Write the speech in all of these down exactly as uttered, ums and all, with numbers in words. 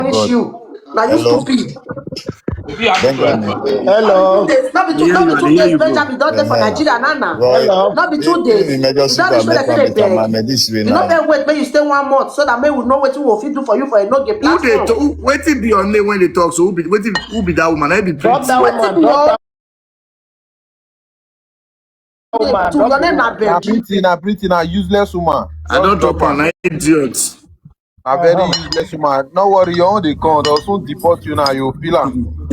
punish you. Now you stupid. Hello. No be two days, no be two days Benjamin don dey for Nigeria now now. No be two days. You don dey show like say dey beg. You no dey wait make you stay one month so that make we know wetin we fit do for you for a no get platform. Wetin be your name when they talk? So who be wetin who be that woman? I be prince. Wetin be your Woman, to your name na beg. Pretty, na pretty, na useless woman. I don't talk am, na idiot. A very useless woman. No worry, your own dey come. They'll soon deport you now. You feel am.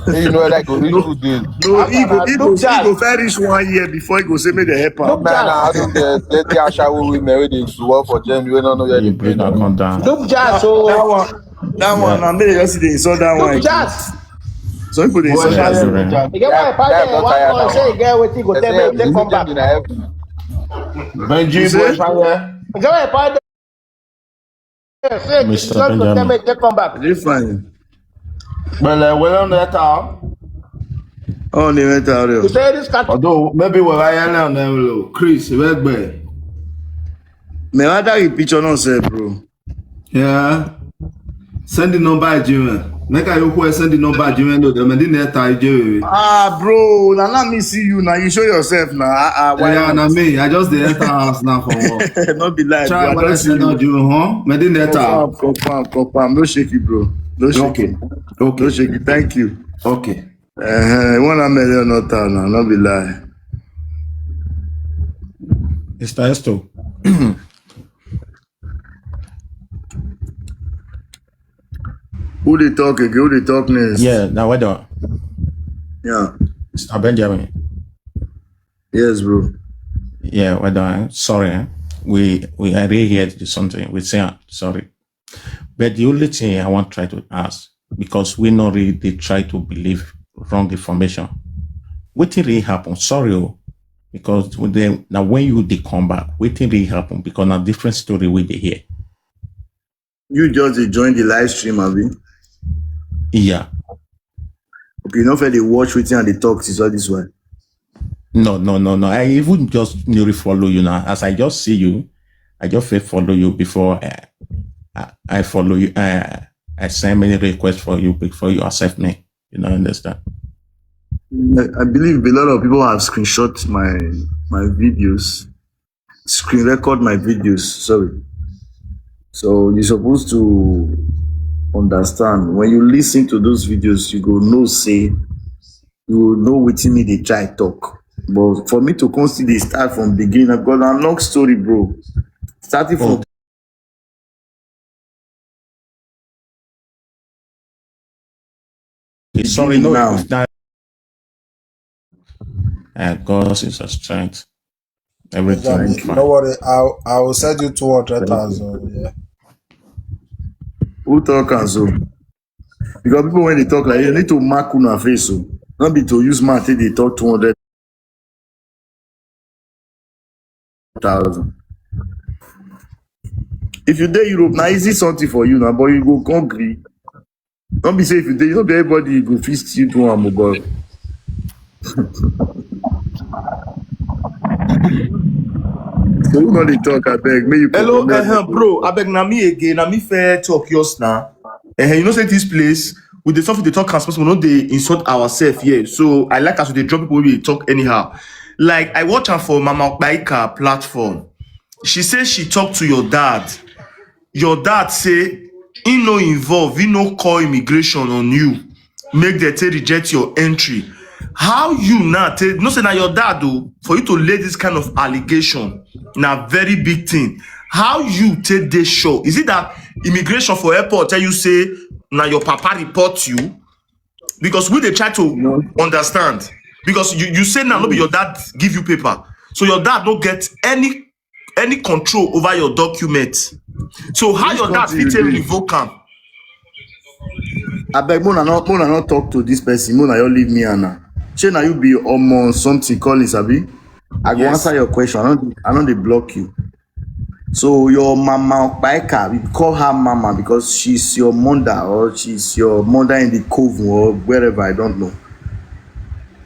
You know like go reach two days. No, he go, he go, he go very reach one year before he go say make they help am. Man, I don't get get the ashawo women wey dey work for Germany wey no know where they You bring her come down. Look jazz o. That one, that one, na me just dey insult that one. Look jazz. Some people dey insult Yeah, that you one. ran. You get why I find That's there not one tired one now. Say you get wetin go tell me take come back. Benji You boy say? Fire. You get why I find there. Say Mister just go tell me Benjamin. Take come back. Dey fine. But like, well on that town. Oh, they went out You there. Say this cat. Although maybe we're right now, now, Chris, where be? Me rather you picture no sef, bro. Yeah. Send the number, Jimmy. Make I you send the number, Jimmy. No, the Medina tie, Jimmy. Ah, bro, now let me see you now. You show yourself now. Ah, ah, why Yeah, not? Na me. I just dey enter house now for work. Not be like Try bro. I what don't I see said now, you. Jimmy, huh? Medina tie. Confirm, confirm, confirm. No shake it, bro. No shake Okay. it. No Okay. Shake it. Thank you. Okay. Uh, one hundred million not town now. Not be lie. Mister Esto. Who they talk again? Who they talk next? Yeah, now well done. Yeah. Mister Benjamin. Yes, bro. Yeah, well done. Sorry, eh? We we I really heard something. We say ah, sorry. But the only thing I want try to ask, because we not really dey try to believe wrong information. Wetin really happen? Sorry, oh, because when they, now when you dey come back, wetin really happen? Because na different story we dey hear. You just dey join the live stream, abi? Yeah. Okay, you know if they watch wetin I dey talk since all this while. No, no, no, no. I even just newly follow you now. As I just see you, I just first follow you before I, I, I follow you. I, I send many requests for you before you accept me. You know, understand? I, I believe a lot of people have screenshot my my videos, screen record my videos. Sorry. So you're supposed to understand when you listen to those videos, you go know say you will know wetin me dey try talk. But for me to come still dey start from beginning, I got a long story, bro. Starting from Sorry, no. Now. It's not. Uh, God is a strength. Everything is fine. No worry, I'll, I will send you two hundred thousand. Yeah. Who talk am so? Because people when they talk like you need to mark una face so. Not be to use mouth take dey talk two hundred thousand. If you dey Europe, na easy something for you now, but you go come gree. Don't be say if you dey, you know everybody you go fit still do am, but so who no dey talk? I beg, make you Hello, compliment. Uh, bro. I beg na me again. Na me fair talk yours now. Uh, you know say this place with the stuff they talk as possible, no they insult ourselves here. So I like as they drop people we talk anyhow. Like I watch her for Mama Baika platform. She says she talked to your dad. Your dad say he no involve, he no call immigration on you. Make they take reject your entry. How you now take no say na your dad though for you to lay this kind of allegation na very big thing. How you take dey sure? Is it that immigration for airport tell you say na your papa report you? Because we dey try to understand. Because you, you say now no be your dad give you paper. So your dad no get any any control over your document. So how your dad fit take revoke am? I beg, Mona, not Mona, not talk to this person. Mona, you leave me, Anna. Shey na you be omo something call it, abi? I go Yes. Answer your question. I don't, I don't dey block you. So your mama Okpaika, we call her mama because she's your mother or she's your mother in the coven or wherever, I don't know.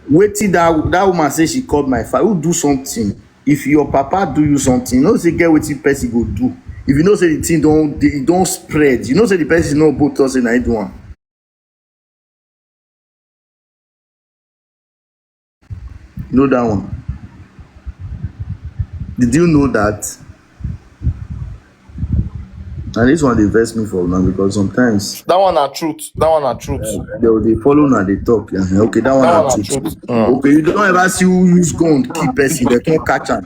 Wetin that that woman say she called my father. Who do something? If your papa do you something, you know say get wetin person go do. If you know say the thing don dey, e don spread, you know say the person no both talk say na him do am. You know that one? Did you know that? And this one dey vex me for now because sometimes That one na truth. That one na truth. They will dey follow una dey talk. Yeah, okay, that one That na one na truth. Truth. Mm. Okay, you don ever see who use gun kill person, they come catch am.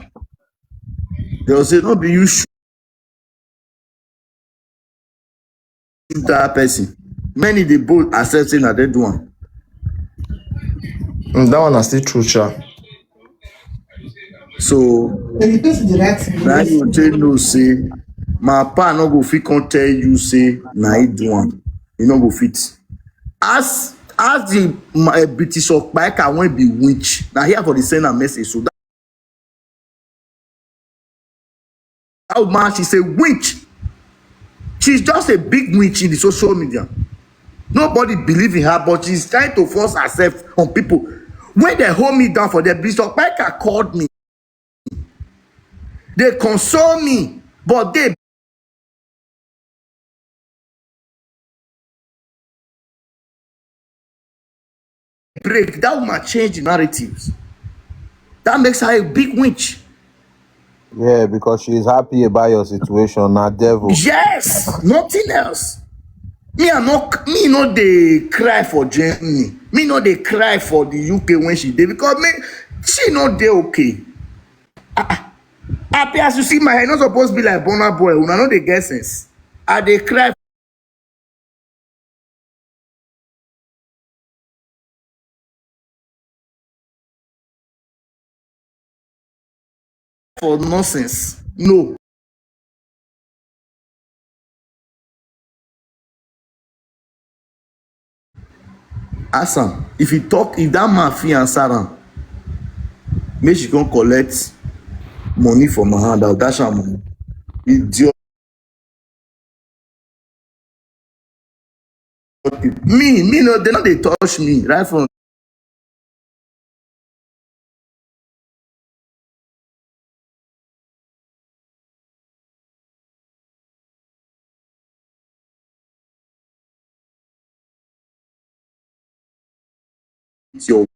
They will say no be you shoot that person. Many dey bold accept say na dem do am. Mm, that one na still true, sha. So Then the person dey write me. Na you take know say my pa no go fit come tell you say na he do am. You no go fit. As as the ma- eh, British Okpaika wey be witch, na here for the send am message. So that, that woman, she's a witch. She's just a big witch in the social media. Nobody believe in her, but she's trying to force herself on people. When they hold me down for them, Bishop Baker called me. They console me, but they break. That woman change the narratives. That makes her a big witch. Yeah, because she is happy about your situation. Na devil. Yes, nothing else. Me, I no, me no dey cry for Germany. Me no dey cry for the U K when she dey because me, she no dey okay. Ah, ah. Happy as you see my hair, not supposed to be like Burna Boy. Una no dey get sense. I dey cry for nonsense. No. Ask am if he talk, if that man fit answer am, make she come collect money for my hand. I'll dash am money. Idiot. Me, me no, they no dey touch me right from your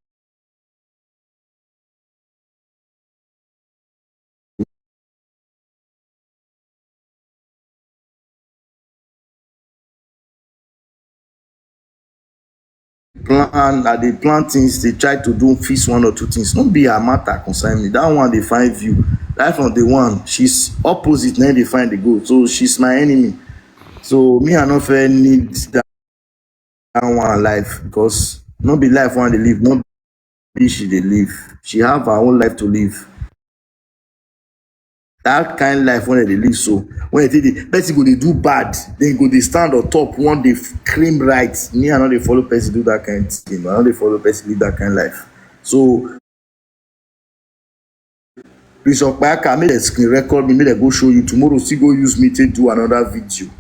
plan, I dey plan things, dey try to do fix one or two things. No be her matter concern me. That one dey find view. Right from day one, she's opposite, na dey find the goal. So she's my enemy. So me, I no fair need that, that one life because no be life one dey live, no be she dey live. She have her own life to live. That kind life when they live so when they think the person go dey do bad, then go dey stand on top one day scream right. Me, I no dey follow person do that kind thing. I no dey follow person live that kind life. So Bishop Kpaka, make dem screen record me, make dem go show you tomorrow. Still go use me take do another video.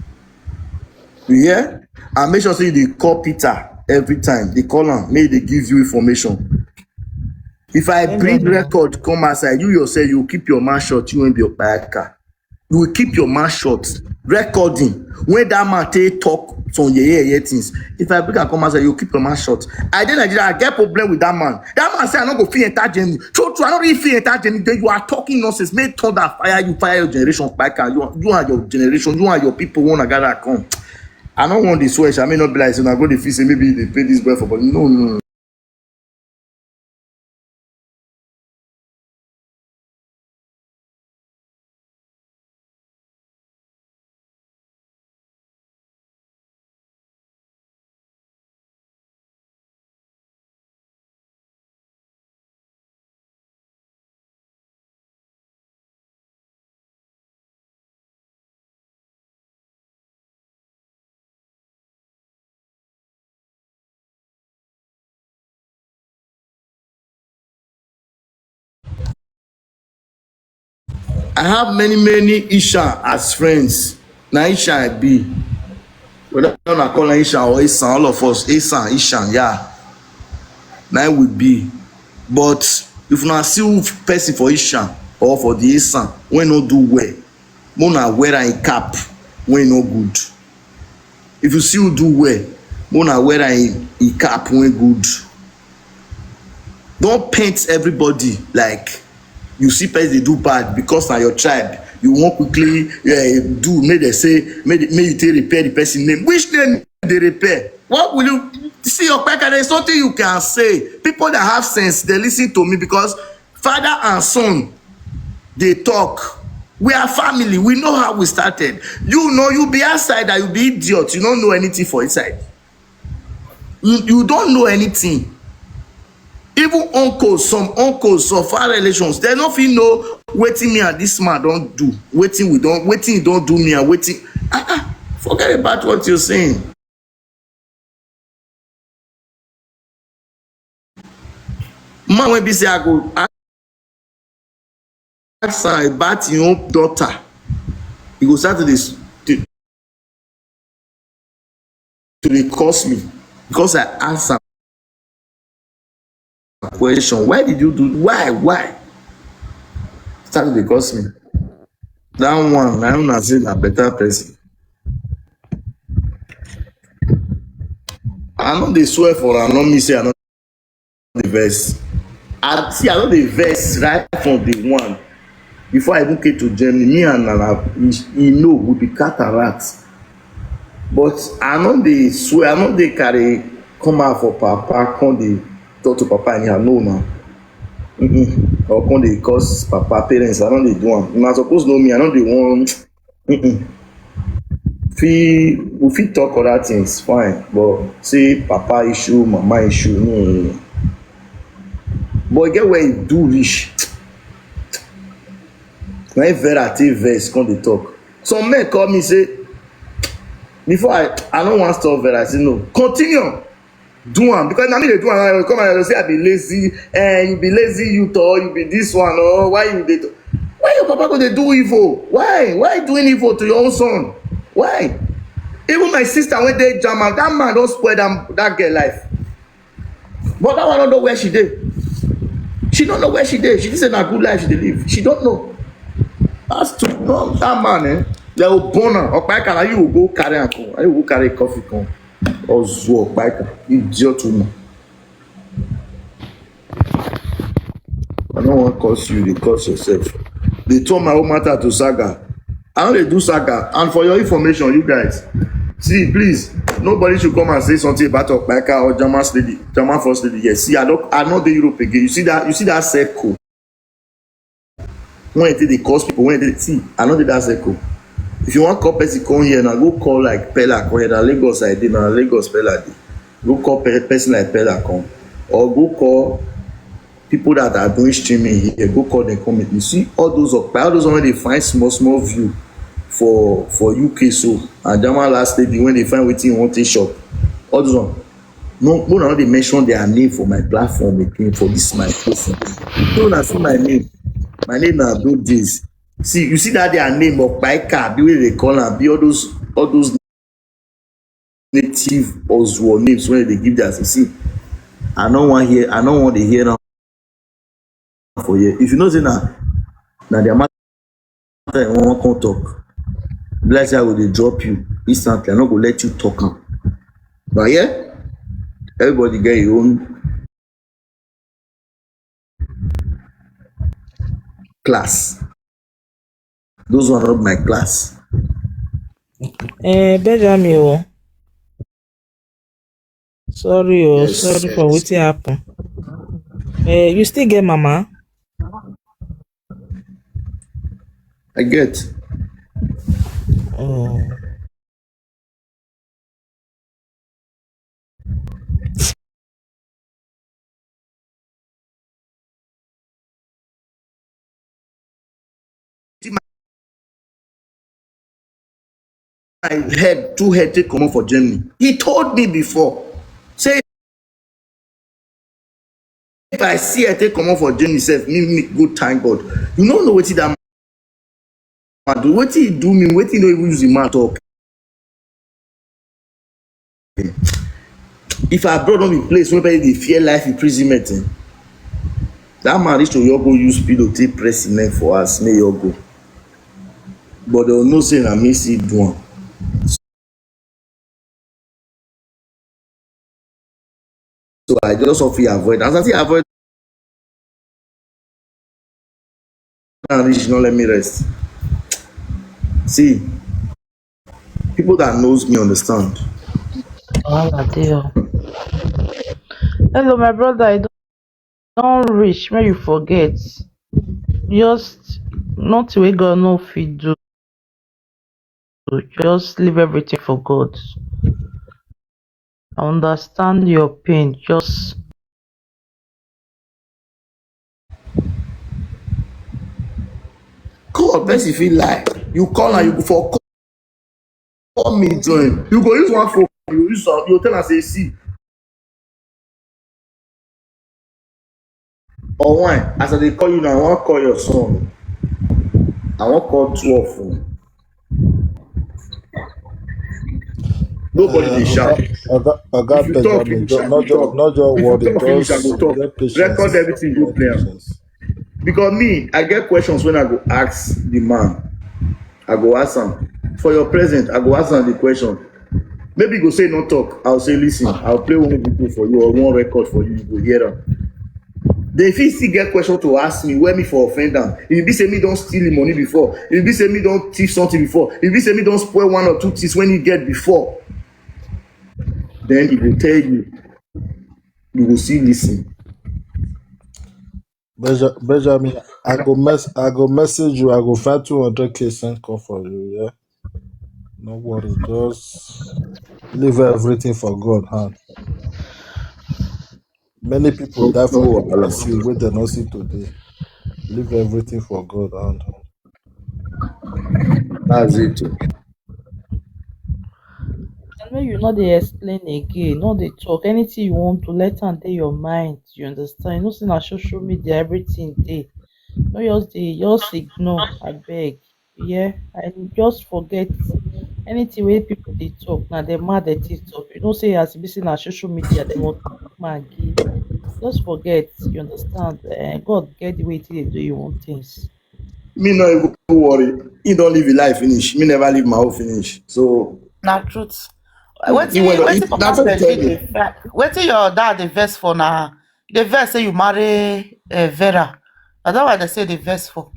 You hear? And make sure say you dey call Peter every time. Dey call am, make they give you information. If I bring record come outside, you yourself, you keep your mouth shut. You won't be Okpayaka. You will keep your mouth shut. Recording when that man take talk some yeah yeah yeah things. If I bring am come outside, you keep your mouth shut. I dey Nigeria, I get problem with that man. That man say I no go fit enter Germany. True true, I no really fit enter Germany. Then you are talking nonsense. Make thunder fire you, fire your generation, Okpayaka. You, you and your generation, you and your people wanna gather come. I no want this swear. I may not be like so. I go the feel say maybe they pay this boy for, but no, no, no. I have many, many Isha as friends. Na Isha I be. Whether una call am Isha or Isan, all of us, Isan, Ishan, yeah. Na we be. But if una see person for Isha or for the Isan, we no do well. Make una wear am a cap wey no good. If you see Udu well, make una wear am a, a cap wey good. Don't paint everybody like you see person dey do bad because na your tribe. You wan quickly, eh, do make dem say, make, make you take repair the person name. Which name you dey repair? What will you see? Your kpaka, there is something you can say. People that have sense, they listen to me because father and son dey talk. We are family. We know how we started. You know, you be outside and you be idiot. You don't know anything for inside. You, you don't know anything. Even uncles, some uncles, some far relations, they no fit know wetin me and this man don do, wetin we don, wetin he don do me and wetin, ah, ah, forget about what you're saying. Man wey be say I go ask am about him own daughter, he go start to dey s-, to, to dey curse me because I ask am question. Why did you do? Why? Why? Start to dey curse me. That one, I don't know say na better person. I no dey swear for am, no mean say I no dey vex. I see, I no dey vex right from day one. Before I even came to Germany, me and Nana, he, he know we be cat and rat. But I no dey swear, I no dey carry come out for papa, come dey talk to papa anyhow, no, no. Mm-mm. Or come dey curse papa parents, I no dey do am. Una suppose know me, I no dey wan, mm-mm. Fit, we fit talk other things, fine. But say papa issue, mama issue, no, no, no. But e get where e do reach. Na im Vera take vex, come dey talk. Some men call me say, before I, I no wan stop Vera. I say, "No, continue, do am." Because na me dey do am. I come and say, "I be lazy." Eh, you be lazy, you too. You be this one, or why you dey t-, why your papa go dey do evil? Why? Why doing evil to your own son? Why? Even my sister wey dey German, that man don spoil that, that girl life. But that one no know where she dey. She no know where she dey. She think say na good life she dey live. She don't know. That's to, no, that man, eh? They will burn am. Okpaika, na you go carry am come. Na you go carry coffee come. Ozuo Okpaika, idiot woman. I no wan curse you, dey curse yourself. Dey turn my own matter to saga. I no dey do saga. And for your information, you guys, see, please, nobody should come and say something about Okpaika or German lady, German first lady. Yes, see, I don't, I no dey Europe again. You see that, you see that circle? When I take dey curse people, when I take, see, I no dey that circle. If you wan call person come here, na go call like Pella come here. Na Lagos I dey, na Lagos Pella dey. Go call pe-, person like Pella come, or go call people that are doing streaming here. Go call them, come meet me. See all those Okpa, all those one wey dey find small small view for, for U K so, and German last lady when they find wetin you want to shop. All those one. No, no, no, they mention their name for my platform again, for this my platform. No, na see my name. My name na those days. See, you see that their name, Okpaika, the way they call am, be all those, all those native Ozuo names when they give their, see. I no wan hear, I no wan dey hear am for here. If you know say na, na their matter you wan come talk, be like say I go dey drop you instantly. I no go let you talk am. But yeah, everybody get your own class. Those one not my class. Eh, Benjamin, oh. Sorry, oh, yes, sorry for, yes, wetin happen. Eh, you still get mama? I get. Oh. My head, two head take comot for Germany. He told me before, say if I see I take comot for Germany sef, me, me go thank God. You no know wetin that man do, wetin he do me, wetin he no even use him mouth talk. If abroad no be place wey people dey fear life imprisonment, eh, that man reach to your go use pillow take press him neck for house, make your go. but dem know say na me still do am. So I just offer avoid. As I say avoid and reach, no let me rest. See, people that knows me understand. Wahala dey o. Hello, my brother. I don reach. May you forget. Just nothing wey God no fit do. Just leave everything for God. I understand your pain. Just Call person fit lie. You call and you go for call me join. You go use one phone. You use am. You tell am say see. Or why? As I dey call you now, I wan call your son. I wan call two of them. Nobody dey shout. Oga, Oga Benjamin, no just worry. Just get patience. Record everything you play. Because me, I get questions when I go ask the man. I go ask am. For your present, I go ask am the question. Maybe you go say no talk. I'll say, listen, I'll play one video for you or one record for you. You go hear am. They fit still get question to ask me where me for offend am. If e be say me don steal the money before, if e be say me don thief something before, if e be say me don spoil one or two things when he get before, then he go tell you. You go see, listen. Benjamin, I go mess I go message you. I go find two hundred k send come for you. Yeah, no worry. Just leave everything for God hand. Many people die for what they see, wey dem no see today. Leave everything for God hand. That's it. I know you no dey explain again, no dey talk. Anything you want to, let am dey your mind. You understand? You know say na social media, everything dey. No just dey, just ignore, abeg. Yeah, I just forget anything wey people dey talk. Na dem mad dey take talk. You know say as e be say na social media dem want talk, man give. Just forget, you understand? Eh, God get the way he dey do him own things. Me no even worry. He don live his life finish. Me never live my own finish. So Na truth. Wetin wetin papa Benji dey vex? Wetin your dad dey vex for na? Dey vex say you marry eh, Vera. Na that one dey say dey vex for.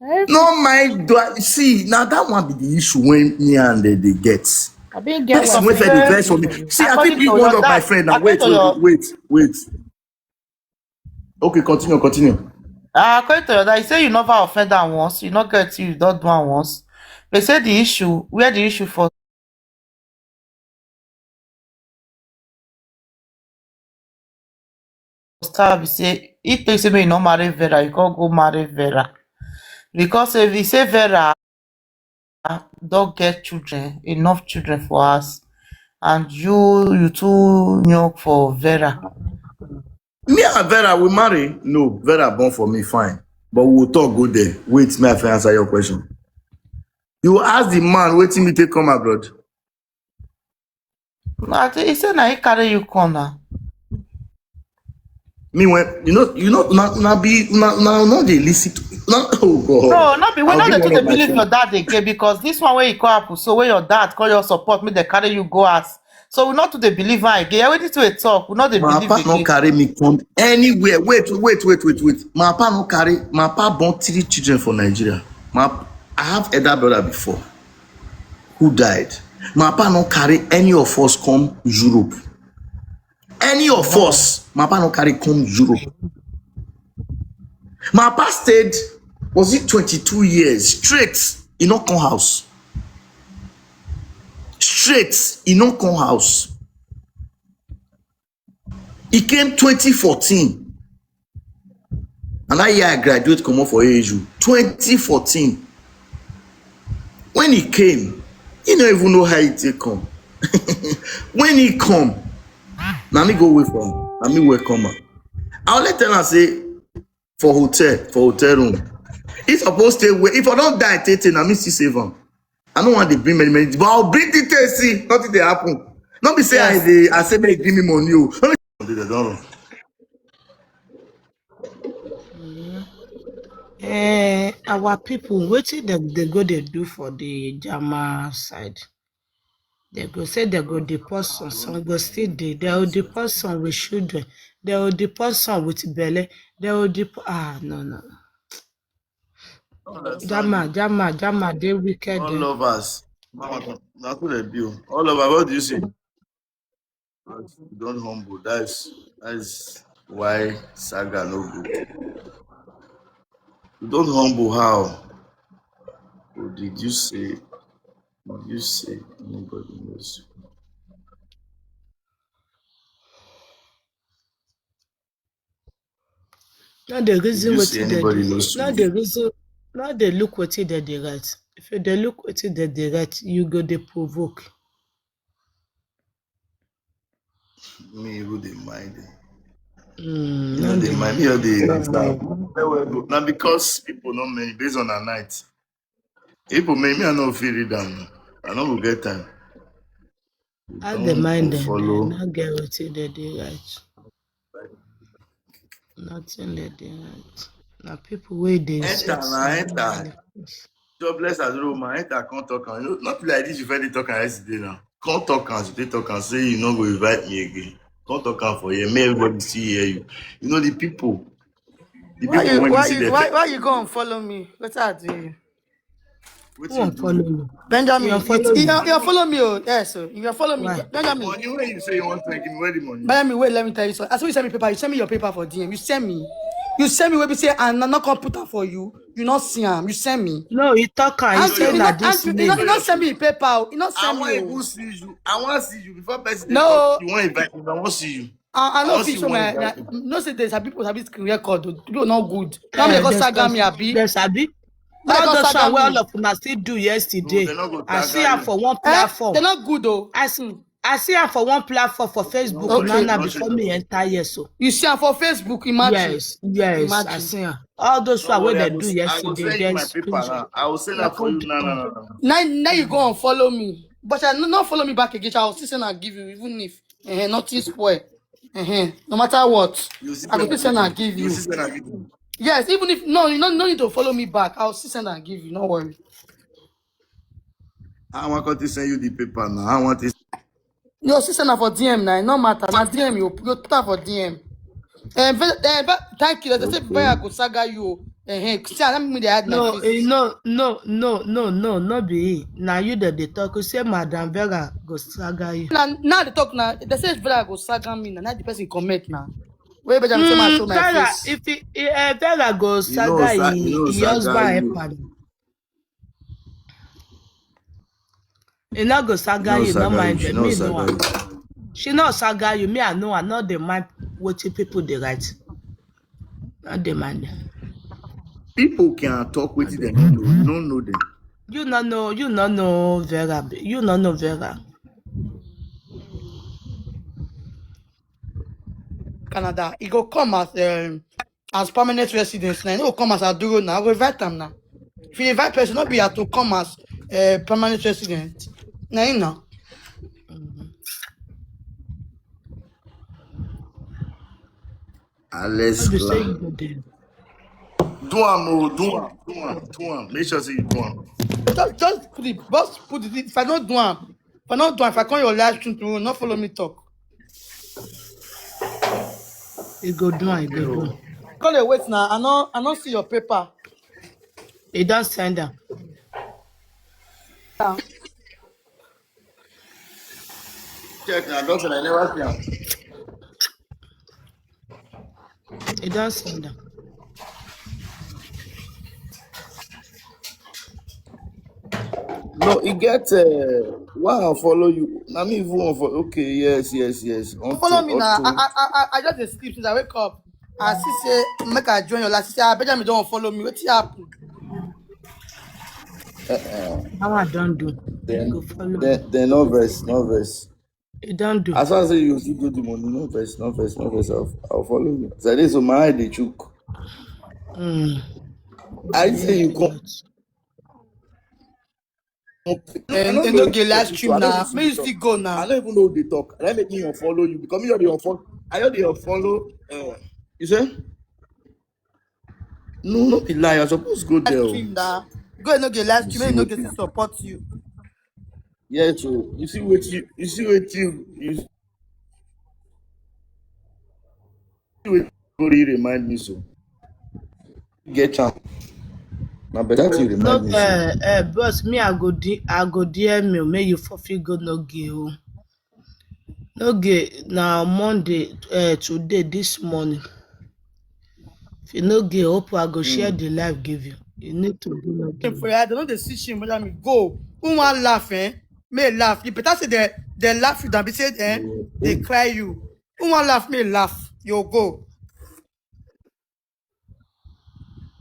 No mind. Do I, see, now that one be the issue when me and they, they get. I been get Person one. Wey fit dey vex for me. See, I fit bring one of my friend now. Wait, wait, wait, wait. Okay, continue, continue. Ah, according to your dad, you say you never offend am once, you no get you don do am once. They say the issue, where the issue for start be say, he tell you say make you no marry Vera, you can't go marry Vera. Because if you say Vera don get children, enough children for us, and you you too young for Vera. Me and Vera, we marry? No, Vera born for me, fine. But we'll talk good day. Wait, may I fit answer your question? You ask the man, waiting me take come abroad. No, I think he say na he carry you come now. Me when you know, you know, now now be now now no dey listen to now. Oh God. No, not be we not dey too dey believe your dad again because this one wey you call up, so where your dad call your support, me they carry you go as. So we not to dey believe her again. Everything to a talk, we not dey My believe papa no again. Carry me come anywhere. Wait, wait, wait, wait, wait. My papa no carry. My papa born three children for Nigeria. My I have elder brother before who died. My papa no carry any of us come Europe. Any of us, my papa no carry come Europe. My papa stayed, was it twenty-two years straight? He no come house. Straight, he no come house. He came twenty fourteen. And that year I graduate comot for A S U. Twenty fourteen. When he came, he no even know how he take come. When he come, na me go wait for am. Na me welcome am. I only tell am say for hotel, for hotel room. He suppose stay where if I don die, tey tey, na me still save am. I no want to bring many many, but I'll bring details. See, nothing dey happen. No be say I dey, I say make give me money o. No be they don run. Eh, our people, wetin dem dey go dey do for the Jama side? They go say they go deport some, some go still dey. They will deport some with children. They will deport some with belle. They will deport. Ah, no, no. Jama, Jama, Jama, they wicked. All Eh. lovers. Mama, that's what I do. All lovers, what do you say? You don't humble. That's that's why saga no good. You don't humble how? Or did you say? Did you say anybody knows you? Now the Did reason you what say they anybody do. knows Now you? the reason. Now they look what they dey write. If you they look what they dey write, you go dey provoke. Me even dey mind it. Mm, You know no they dey mind mind. me or they No understand. mind. Very well good. Now because people know me based on a night. People make me I no feel read them. I no go get time. You I dey don't mind go them. They follow. not get what they dey write. Nothing they dey write. Now people wey dey Enter shit na na enter. mind them. Jobless as Roma, enter come talk am. You know, not like this you fit talk am yesterday now. Come talk am, you dey talk am say you no go invite me again. Come talk am for here, make everybody see hear you. You know the people, the Why people you when you why see you them, why tell why you go and follow me? What I do you? Who wetin you wan do. Follow you? You Benjamin, wan it, follow you, me? you follow me, oh yes, oh, you follow me. Why? Benjamin, Money when you say you want to give me, where the money? Benjamin, wait, let me tell you something. As you send me paper, you send me your paper for D M. You send me. You send me where we say and not come put am for you. You not see am. You send me. No, he talk am. He Andrew, say you na not this Andrew, you not, you name. not send me paper. Oh. You not I send wan me. Even Oh. See you. I wan see you before person dey No. Talk. You wan invite me? I wan see you. I, I I know wan see fit you show wan my, invite my me. No say there's a people have this screen record. Oh. You not Eh, go there's saga some me abi. There's abi. Not All go those saga one wey all me. Of una still do No, yesterday. they no go I see tag am you. For one Eh, platform. They're not good though. I see. I see am for one platform for Facebook. Now, Okay. Now No before shame. Me enter here so. You see am for Facebook. Imagine. Yes, yes, I Imagine. See am. All those Don't one wey worry, I they go. Do I go yesterday, send you then my paper screenshot. Now. I will send Na that for come you. do No, no, am. No, no. Now, now you go and follow me. But I no, not follow me back again. I will still send and give you, even if eh, nothing spoil. Eh, no matter what, You see I go when still I send give and you. Give You you. See when I give you. Yes, even if no, you no, no need to follow me back. I'll still send and give you. No worry. I want to send you the paper now. I want this. Your sister na for D M now. No matter. Na D M you you put her for D M. Eh, ve- eh, ve- thank you. They say Okay. Vera go saga you. Eh, eh, see, let me dey hide my No, face. Eh, no, no, no, no, no, no be. Now you that they talk. You say Madam Vera go saga you. Now, now they talk now. They say Vera go saga me. Now, now the person comment now. Where Benjamin say my Mm, show my Vera, face. If he, he, uh, Vera go You know, saga sa- he, you know, he saga husband you. Help am. He not go You saga know, you, not saga you. Mind She them. know, Me no saga one. You. She not saga you. Me I know. I not the mind what people they write. Not the mind them. People can talk with them. No, no, no, no, them. You not know. You not know Vera. You not know Vera. Canada. He go come as um, as permanent residence now. He no go come as Aduro now. I go invite him now. If you invite person, not be at to come as uh, permanent resident. Now you know. Alex What you say Clark. You go there? Do am, oh, do am, do am, do am. Make sure say you do am. Just, just put it, boss, put it. If I don't do am, if I don't do am, if I call your live stream tomorrow, not follow me talk. You go do am, you go do am. Call your wait now. I no, I no see your paper. You don't send them. Now, Check now, doctor. I never see am. You don't send them. No, e get uh, why I follow you. Na me even wan follow. Okay, yes, yes, yes. Don't follow me now. I, Until I, I, I just dey sleep since I wake up. I see say make I join your live. She say, ah, Benjamin don't follow me. What happen? uh, How I don't do. You then go follow me. then then no verse, no verse. You don't do. As I say you still do the money, no verse, no verse, no verse. I'll, I'll follow you. So this so my eye dey chook. Mm. I say you come. Not. I And no they know don't get the live talk. Stream I don't now. listen Me to you still talk. Go I now. Don't even know the talk. Let me unfollow you because me you dey unfollow. I you dey unfollow. Uh, you say? No, no be lie. I suppose go there. Oh. Stream that. Go and no get live stream, no get to support you. Yeah, so you see what you you see what you you see what you remind me so. Get am. Na better thing No, remind me so. uh, uh, boss, me, I go, di- I go D M you, may you for fit go no give. No give now Monday, uh, today, this morning. If you no give, hope I go share the live give you. You need to do no give. For I don't know the decision, but I mean, go. Who want laugh, eh? May laugh. You better say they they laugh you than be say, eh? They cry you. Who want laugh, may laugh. You go.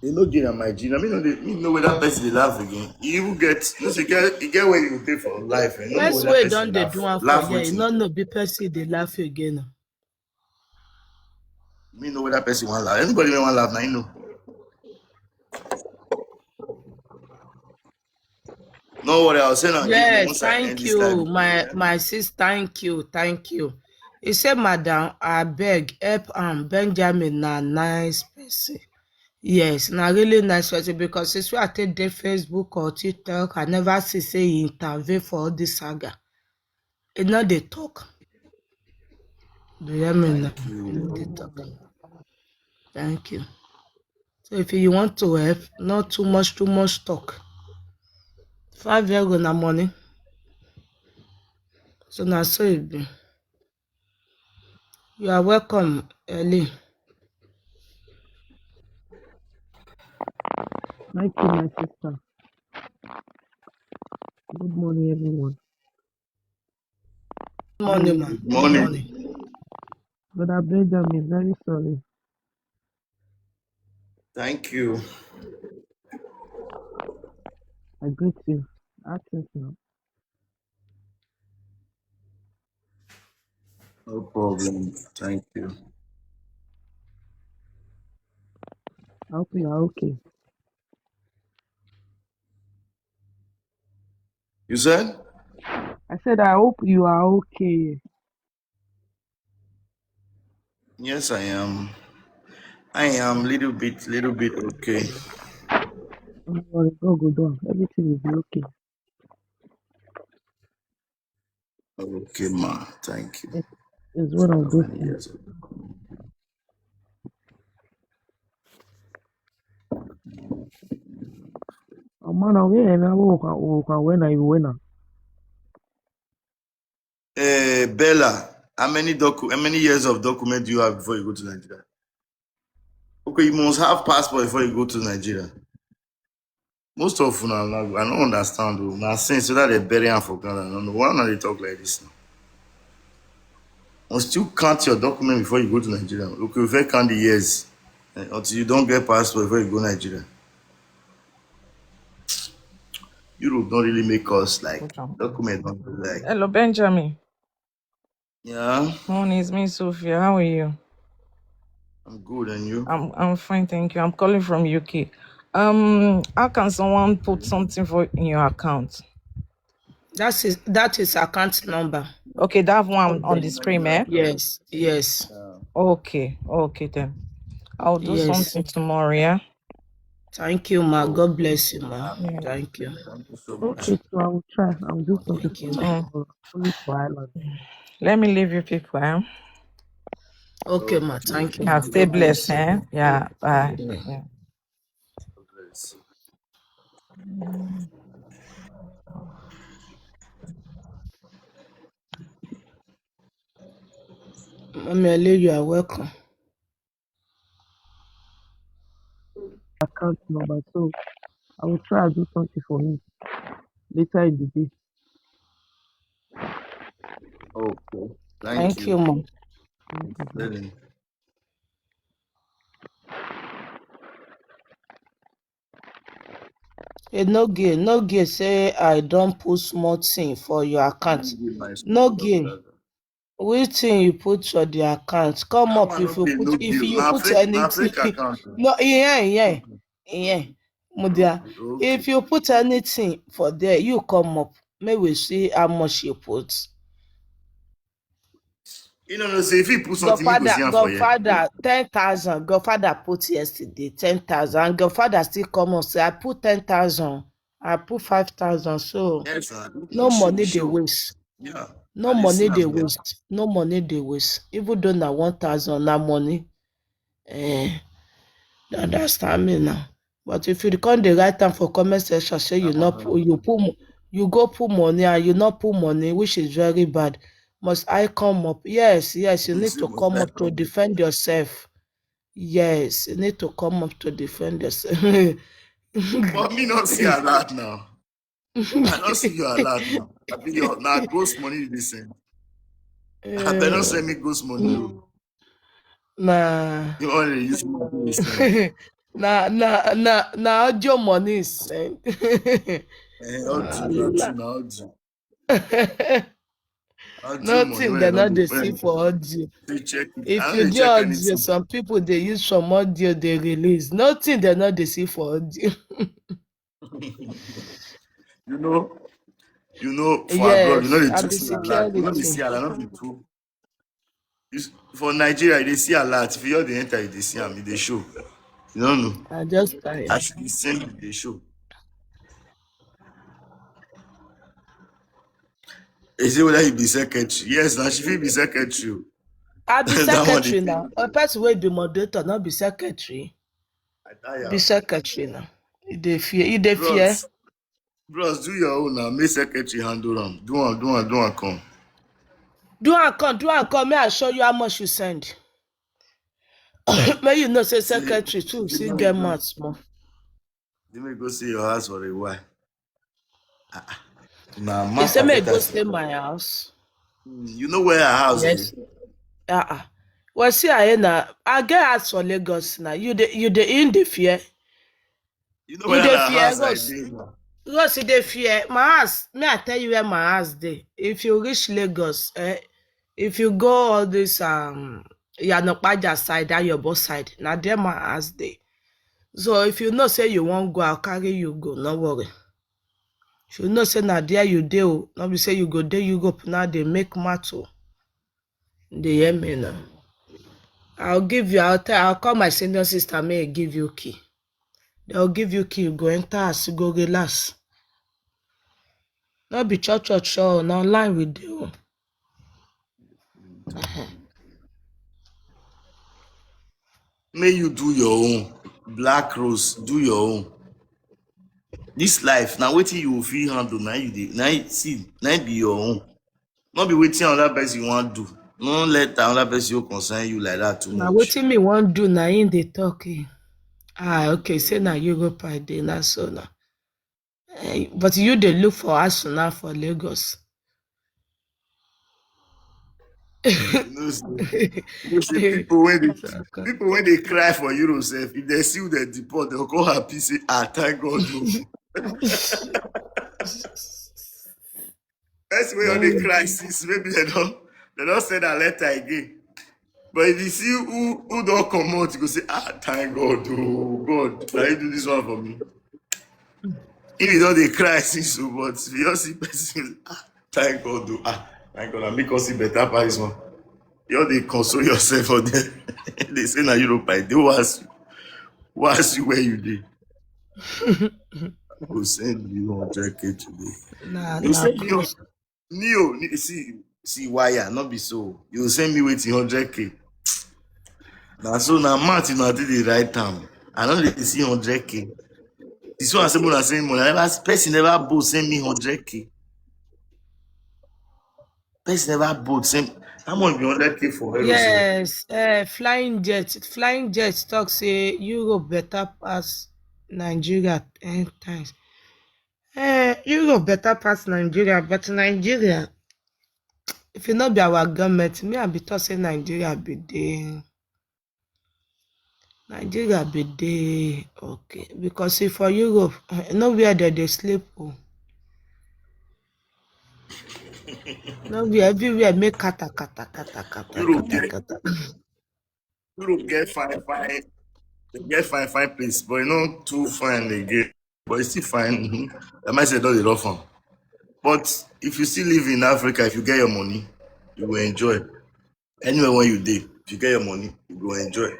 You no get am, my G. I mean, no, dey- me know whether person dey laugh again. You even get, no say get, you get where you pay for life. Eh? No know First whether way person don't dey they laugh. do one for Laugh here. You wetin? No know be person they laugh again. Me know whether person want laugh. Anybody wey want laugh, now you know. No worry, I'll say now. Yes, thank you, my my sis. Thank you, thank you. He said, "Madam, I beg help am. Benjamin na nice person. Yes, na really nice person because since we I take the Facebook or TikTok, I never see say he intervene for all this saga. He not dey talk. Do you hear me now? He no dey talk. Thank you. So if you want to help, not too much, too much talk. Five euro na money. So na so it be. You are welcome, Eli. Thank you, my sister. Good morning, everyone. Morning, ma. Morning. Brother Benjamin, very sorry. Thank you. I greet you. Actions now. No problem. Thank you. I hope you are okay. You said? I said I hope you are okay. Yes, I am. I am little bit, little bit okay. Don't worry, God go down. Everything will be okay. Okay, ma. Thank you. It- It's one of those things. Yes. Oh, man, I'm here, man. Oh, oh, oh, when are you, when are? Eh, Bella, how many docu- how many years of document do you have before you go to Nigeria? Okay, you must have passport before you go to Nigeria. Most of una, una, I don't understand. Oh, na since that they bury am for Ghana. No, no, why una dey talk like this now? Must still count your document before you go to Nigeria. Okay, we first count the years eh, until you don't get passport before you go Nigeria. Europe don't really make us like Which one? Document don't be like. Hello, Benjamin. Yeah, Morning, it's me, Sophia. How are you? I'm good, and you? I'm I'm fine, thank you. I'm calling from U K. Um, how can someone put something for in your account? That's his that is account number. Okay, that one on the screen, eh? Yes, yes. Okay, okay then. I'll do Yes. Something tomorrow, yeah? Thank you, ma. God bless you, ma. Yeah. Thank you. Thank you so much. Okay, so I will try. I will do something Thank you. for Mm. for- only for Ireland. Let me leave you people, eh? Okay, ma. Thank you. Yeah, Ma. Stay God blessed, bless you. Eh? Yeah, bye. Yeah. Yeah. Mommy Ale, you are welcome. Account number, so I will try and do something for him later in the day. Okay. Thank, Thank you, ma. Really. Hey, no gain, no gain. Say I don't put small thing for your account. Give my No sister gain. brother. Which thing you put for the account? Come That up one if no you be put no if give. you Na put fake, na anything. fake account. No, yeah, yeah, Okay. Yeah, Mudia. Okay. If you put anything for there, you come up. May we see how much you put. You know, no, say if he put something, you go see Godfather, am for here. Godfather, ten thousand. Godfather put yesterday, ten thousand. And Godfather still come and say, "I put ten thousand. I put five thousand." So, Yes, sir. no Show, money they show. waste. Yeah. No I dey see money am they here. waste. No money they waste. Even though na one thousand, na money. Eh, you understand me now. But if you come the right time for comment section, say you not put, you put, mo- you go put money and you not put money, which is very bad. Must I come up? Yes, yes, you You need see, to must come I up to come? Defend yourself. Yes, you need to come up to defend yourself. But me not see alert now. I don't see you alert now. I think your now ghost money you dey send. I better not send me ghost money. Oh. Nah. You only use money you send. Nah, nah, nah, nah, audio money is sent. Eh, audio, audio, na audio. Audio money Nothing wey they I not don they dey see when for audio. you check it. I If no you dey do check audio, anything. Some people they use some audio they release. Nothing they not they see for audio. You know, you know, for abroad, you know Yes, they I too be see alert. You know they security. See alert, not be true. You s- For Nigeria, they see alert. If you just dey enter, you dey see am, e dey show. You don't know. I just tired. As you dey send, e dey show. They say whether you be secretary. Yes, now she fit be secretary. Oh. I be That one they secretary now. A person will be moderator, not be secretary. I tire. Be secretary now. You dey fear. You dey fear. Bros, bros, do your own now. Make secretary handle am. Do am, do am, do am, come. Do and come, do and come. May I show you how much you send? May you know say See, secretary too, the see way get you go, mouth small. the way you go see your house for a while. Ah, ah. Na He mouth say and may better go see. Stay my house. Hmm, you know where her house Yes. Dey? Uh-uh. Well, see, I na I get house for Lagos now. You dey you dey in the fear. You know You where dey her fear, house I Rose. Dey now. Rose, you dey fear. My house, may I tell you where my house dey? If you reach Lagos, eh, if you go all this um Yanopaja side, that your boss side, now there my house dey. So if you know say you won't go, I'll carry you go. No worry. If you know say na there you dey, oh, no be say you go dey Europe now they make matter. They hear me now. I'll give you. I'll tell. I'll call my senior sister. May give you key. They'll give you key. You go enter as you go relax. No be church church show. Now line with you. May you do your own. Black Rose, do your own. This life, now waiting you will feel handle. Now you dey, now you see, now be your own. Not be waiting on that person you want do. No let another person you concern you like that too Now much. Wetin me want do now in the talk. Eh? Ah, okay. Say now Europe I dey na so now. Eh, but you dey look for us now for Lagos. You know, say, you know, say people when they people when they cry for Europe, sef, if they see who they deport, they'll go happy say, "Ah, thank God." Oh." That's where they cry since maybe they don't they don't send a letter again. But if you see who who don't come out, you go say, "Ah, thank God, oh God, now you do this one for me." If you don't they cry since, oh, but if you don't see person, "Ah, thank God, oh, ah, thank God, I make us see better price one." You all dey console yourself for there. They say na Europe I dey. Who ask you? Who ask you where you dey? Go send you hundred K today. Nah, You nah, send me your please. Neo, ne- see, see why I not be so. You send me waiting hundred K. Now so now month you know I did the right time. I don't really see hundred K. This one I say more than send money. I never person never both send me hundred K. Person never both send how much be hundred K for Euro sef? Yes, uh, flying jet, flying jet talk say Europe better pass Nigeria ten times. Eh, Europe better pass Nigeria, but Nigeria, if you not be our government, me I be talk say Nigeria be dey Nigeria be dey okay because if for Europe, eh, nowhere they dey sleep. Oh. Nowhere everywhere make kata kata kata kata Europe kata get kata. Europe get fine fine. They get fine fine place, but you know too fine again. But it's still fine. Mm-hmm. I might say don't dey rough am. But if you still live in Africa, if you get your money, you will enjoy. Anywhere when you dey, if you get your money, you go enjoy.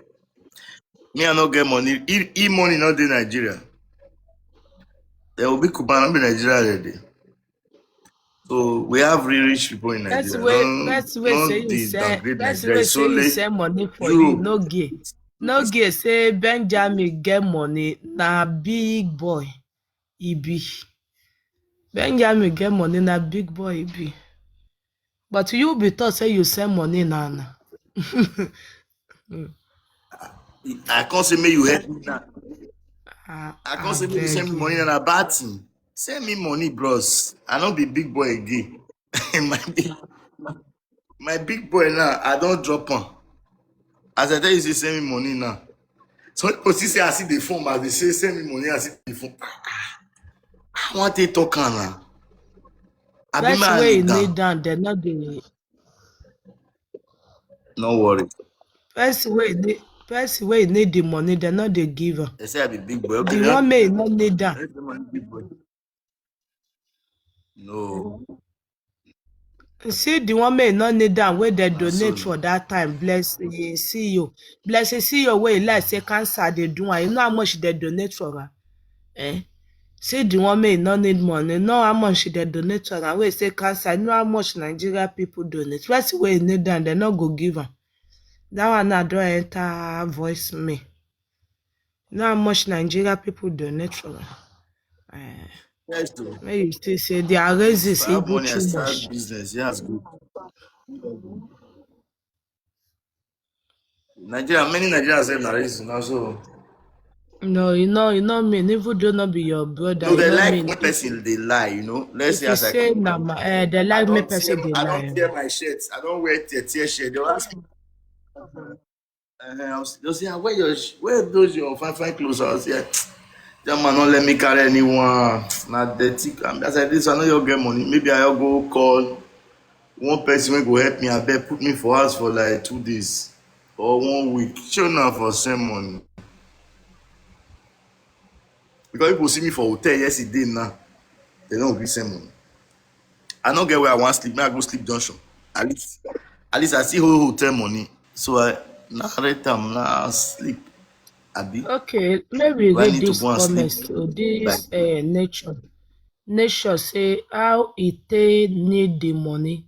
Me, I no get money. If, if money not in Nigeria, there will be Cuban, not be Nigeria already. So we have real rich people in Nigeria. That's way, that's way say you send, that's way say you send money for you. No gay, no gay. Say Benjamin get money, na big boy he be. Benjamin get money, na big boy he be. But you be thought say you send money now. Now. I can't say me you help me now. Ah, I can't say me you send me money now. Bad thing. Send me money, bros. I don't be big boy again. My big, my big boy now, I don't drop on. As I tell you, say send me money now. Some people see say I see the phone, as they say send me money, I see the phone. I want to talk now. I be That's mad way down. Need down. They're not the No worry. Person wey need person wey need the money, dem no dey give am. They say I be big boy. Okay, the one may not need am. No. See the one may not need am wey dem donate for that time. Bless you, see you. Bless you, see you wey like say cancer dey do am. You know how much dem donate for am? Eh? See the one may not need money. Know how much dem donate for am. Wey say cancer. You know how much Nigeria people donate. Person wey need am, dem no go give am. That one now don enter voice me. You know how much Nigeria people donate for am. Eh. Yes, though. When you still say their raises even too much. Business, yes, good. Nigeria, many Nigerians say na raises now, so. No, you know, you know me. Even though not be your brother, no, they like when person they lie, you know. Let's say as I say, na my, uh, they like me person they lie. I don't tear my shirts. I don't wear tear tear shirt. They ask me. Uh, they'll say, "Ah, where your sh- where those your fine fine clothes?" I was here. That man don't let me carry anyone. Not dirty. As I this, I know you get money. Maybe I go call one person wey go help me. I bet put me for house for like two days or one week. Show now for same money. Because people see me for hotel yesterday now. They don't agree same money. I don't get where I want sleep. May I go sleep junction? At least, at least I see whole hotel money. So I now rent am now sleep. Abi. Okay, let me read this comment to this uh, nature. Nature say how he take need the money.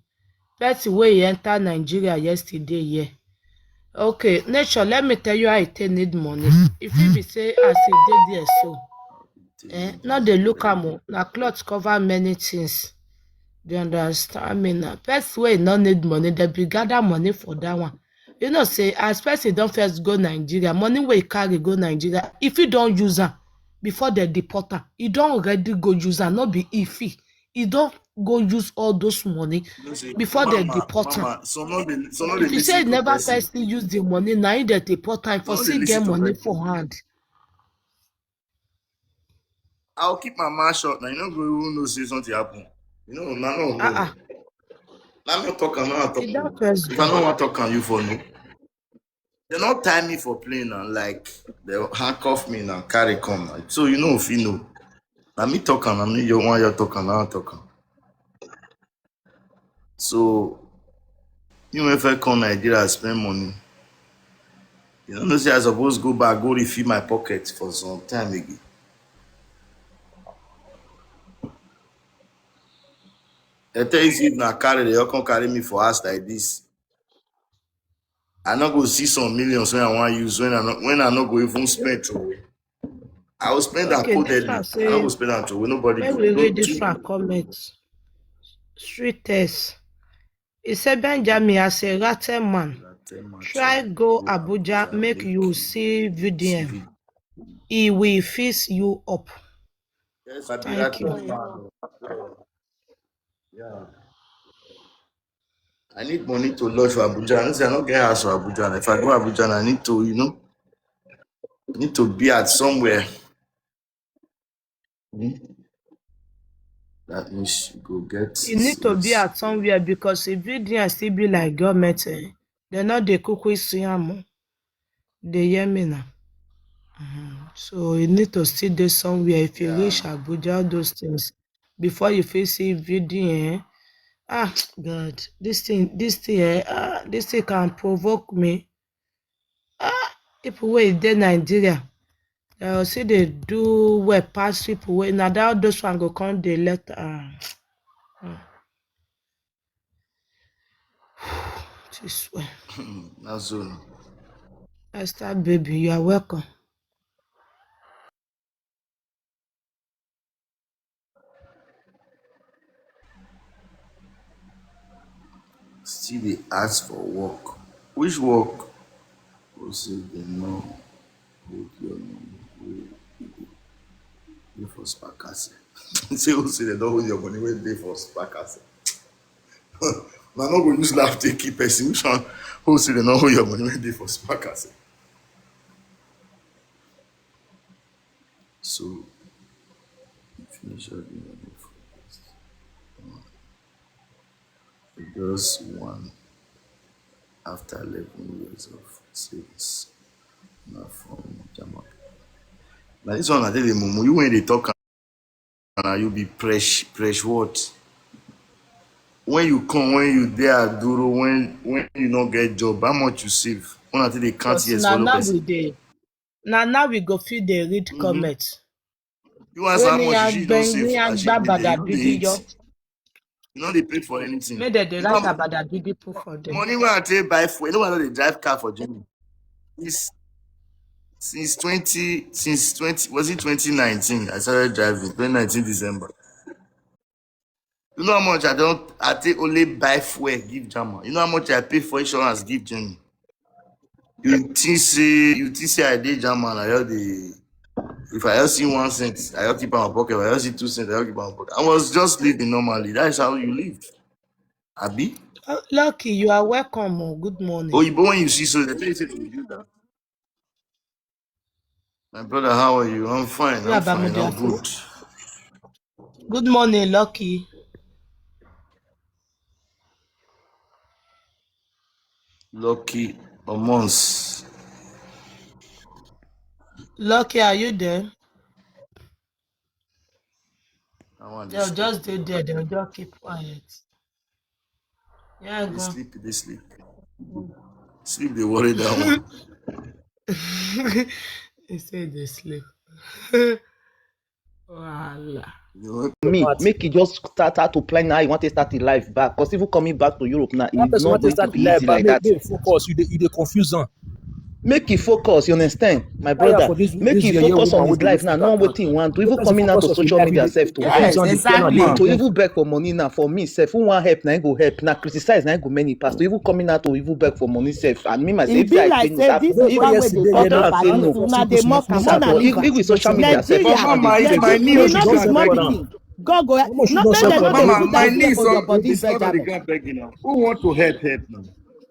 Person wey enter Nigeria yesterday, yeah. Okay, nature, let me tell you how he take need money. If he be say as he dey there so, eh, now they look am o, na cloth cover many things. Do you understand me now? Person wey no need money, they be gather money for that one. You know say as person don first go Nigeria, money wey he carry go Nigeria, if he don use am before they deport am, he don already go use am, no be if he, he don go use all those money before they deport am. If you say he never first use the money, na him they deport am for still get money for hand. I'll keep my mouth shut now. You no go even know say something happen. You know, na no. Uh-uh. Let me talk am, no talk. If I no wan talk am, you for no. They not tie me for plane and like they handcuff me and carry come. Like, so you know if you know. Let me talk am, let me you want you talk am, I talk am. So you if I come Nigeria, spend money. You know, say I suppose go back, go refill my pocket for some time again. I tell you, if na carry, they all come carry me for house like this. I not go see some millions when I want use when I not when I not go even spend to. I will spend that code. I will spend that to nobody. When we read this one comment, street test. He said, Benjamin, as a ratty man, try go Abuja, make you see V D M. He will fix you up. Yes, I be ratty man. Yeah. I need money to lodge for Abuja. I say I don't get house for Abuja. If I go Abuja, I need to, you know, I need to be at somewhere. Hmm? That means you go get. You need to be at somewhere because if you didn't still be like government, eh, they not they cook with Siamo. They hear me now. Mhm. So you need to still do somewhere. If you reach Abuja, all those things, before you feel see V D N, Ah, God, this thing, this thing, eh, ah, this thing can provoke me. Ah, people wey dey Nigeria, they will say they do well pass people wey na that those one go come dey let. Ah, ah. This one. That's all. Esther baby, you are welcome. Still dey ask for work. Which work? Who say dem no hold your money wey you dey for sparkers? Say who say dem don hold your money wey dey for sparkers? Na no go use laugh take kill person. Which one? Who say dem no hold your money wey dey for sparkers? So finish all the money for just one after eleven years of sales. Na from Jama. Na this one I dey dey mumu. You when they talk and you be fresh, fresh what? When you come, when you dey Aduro, when when you no get job, how much you save? When I take dey count years follow person. Na now we go fit dey read comment. You ask how much you don save as you dey, you no dey eat. You no dey pay for anything. Make dem dey write about that big people for them. Money wey I take buy fuel, you know why I no dey drive car for Germany? It's since twenty, since twenty, was it twenty nineteen? I started driving, twenty nineteen December. You know how much I don't, I take only buy fuel, give German. You know how much I pay for insurance, give Germany. You think say, you think say I dey German, I just dey, if I just see one cent, I just keep am for pocket. If I just see two cents, I just keep am for pocket. I was just living normally. That is how you lived. Abi? Uh, Lucky, you are welcome. Oh, good morning. Oh, but when you see so, they tell you say to do that. My brother, how are you? I'm fine. I'm fine. I'm good. Good morning, Lucky. Lucky Omons. Lucky, are you there? I want They'll this. Just stay there. They'll just keep quiet. Yeah, They go. Sleep, they sleep. Sleep, they worry that one. He said they sleep. Voila. You know, Me, But make it just start out to plan how you want to start the life back. Because even coming back to Europe now, that it's person not want to going to start the be life, easy but like make that. They focus. You dey, you dey confuse them. Make it focus, you understand, my Tire brother. for this Make this it yeye focus on woman his wey dey life now. sit Not down. what he want. To Make even person coming out focus to on social life. media You dey self to Yes, help. exactly. To even beg for money now for me self. Who want help now go help. Now criticize now go many pass. To even coming out to even beg for money self. And me myself, E if be I like pay say that, this if woman I wey dey pay talk that, about say this, no. una dey mock am, Sir, una if, leave if with social am. media self, Nigeria, how do Nigeria, they e do no it? be small pikin. God go, How much you no don make sell dem for no dey that? do Mama, my that girl niece for your on body, is not on the Benjamin. ground begging now. Who want to help, help now?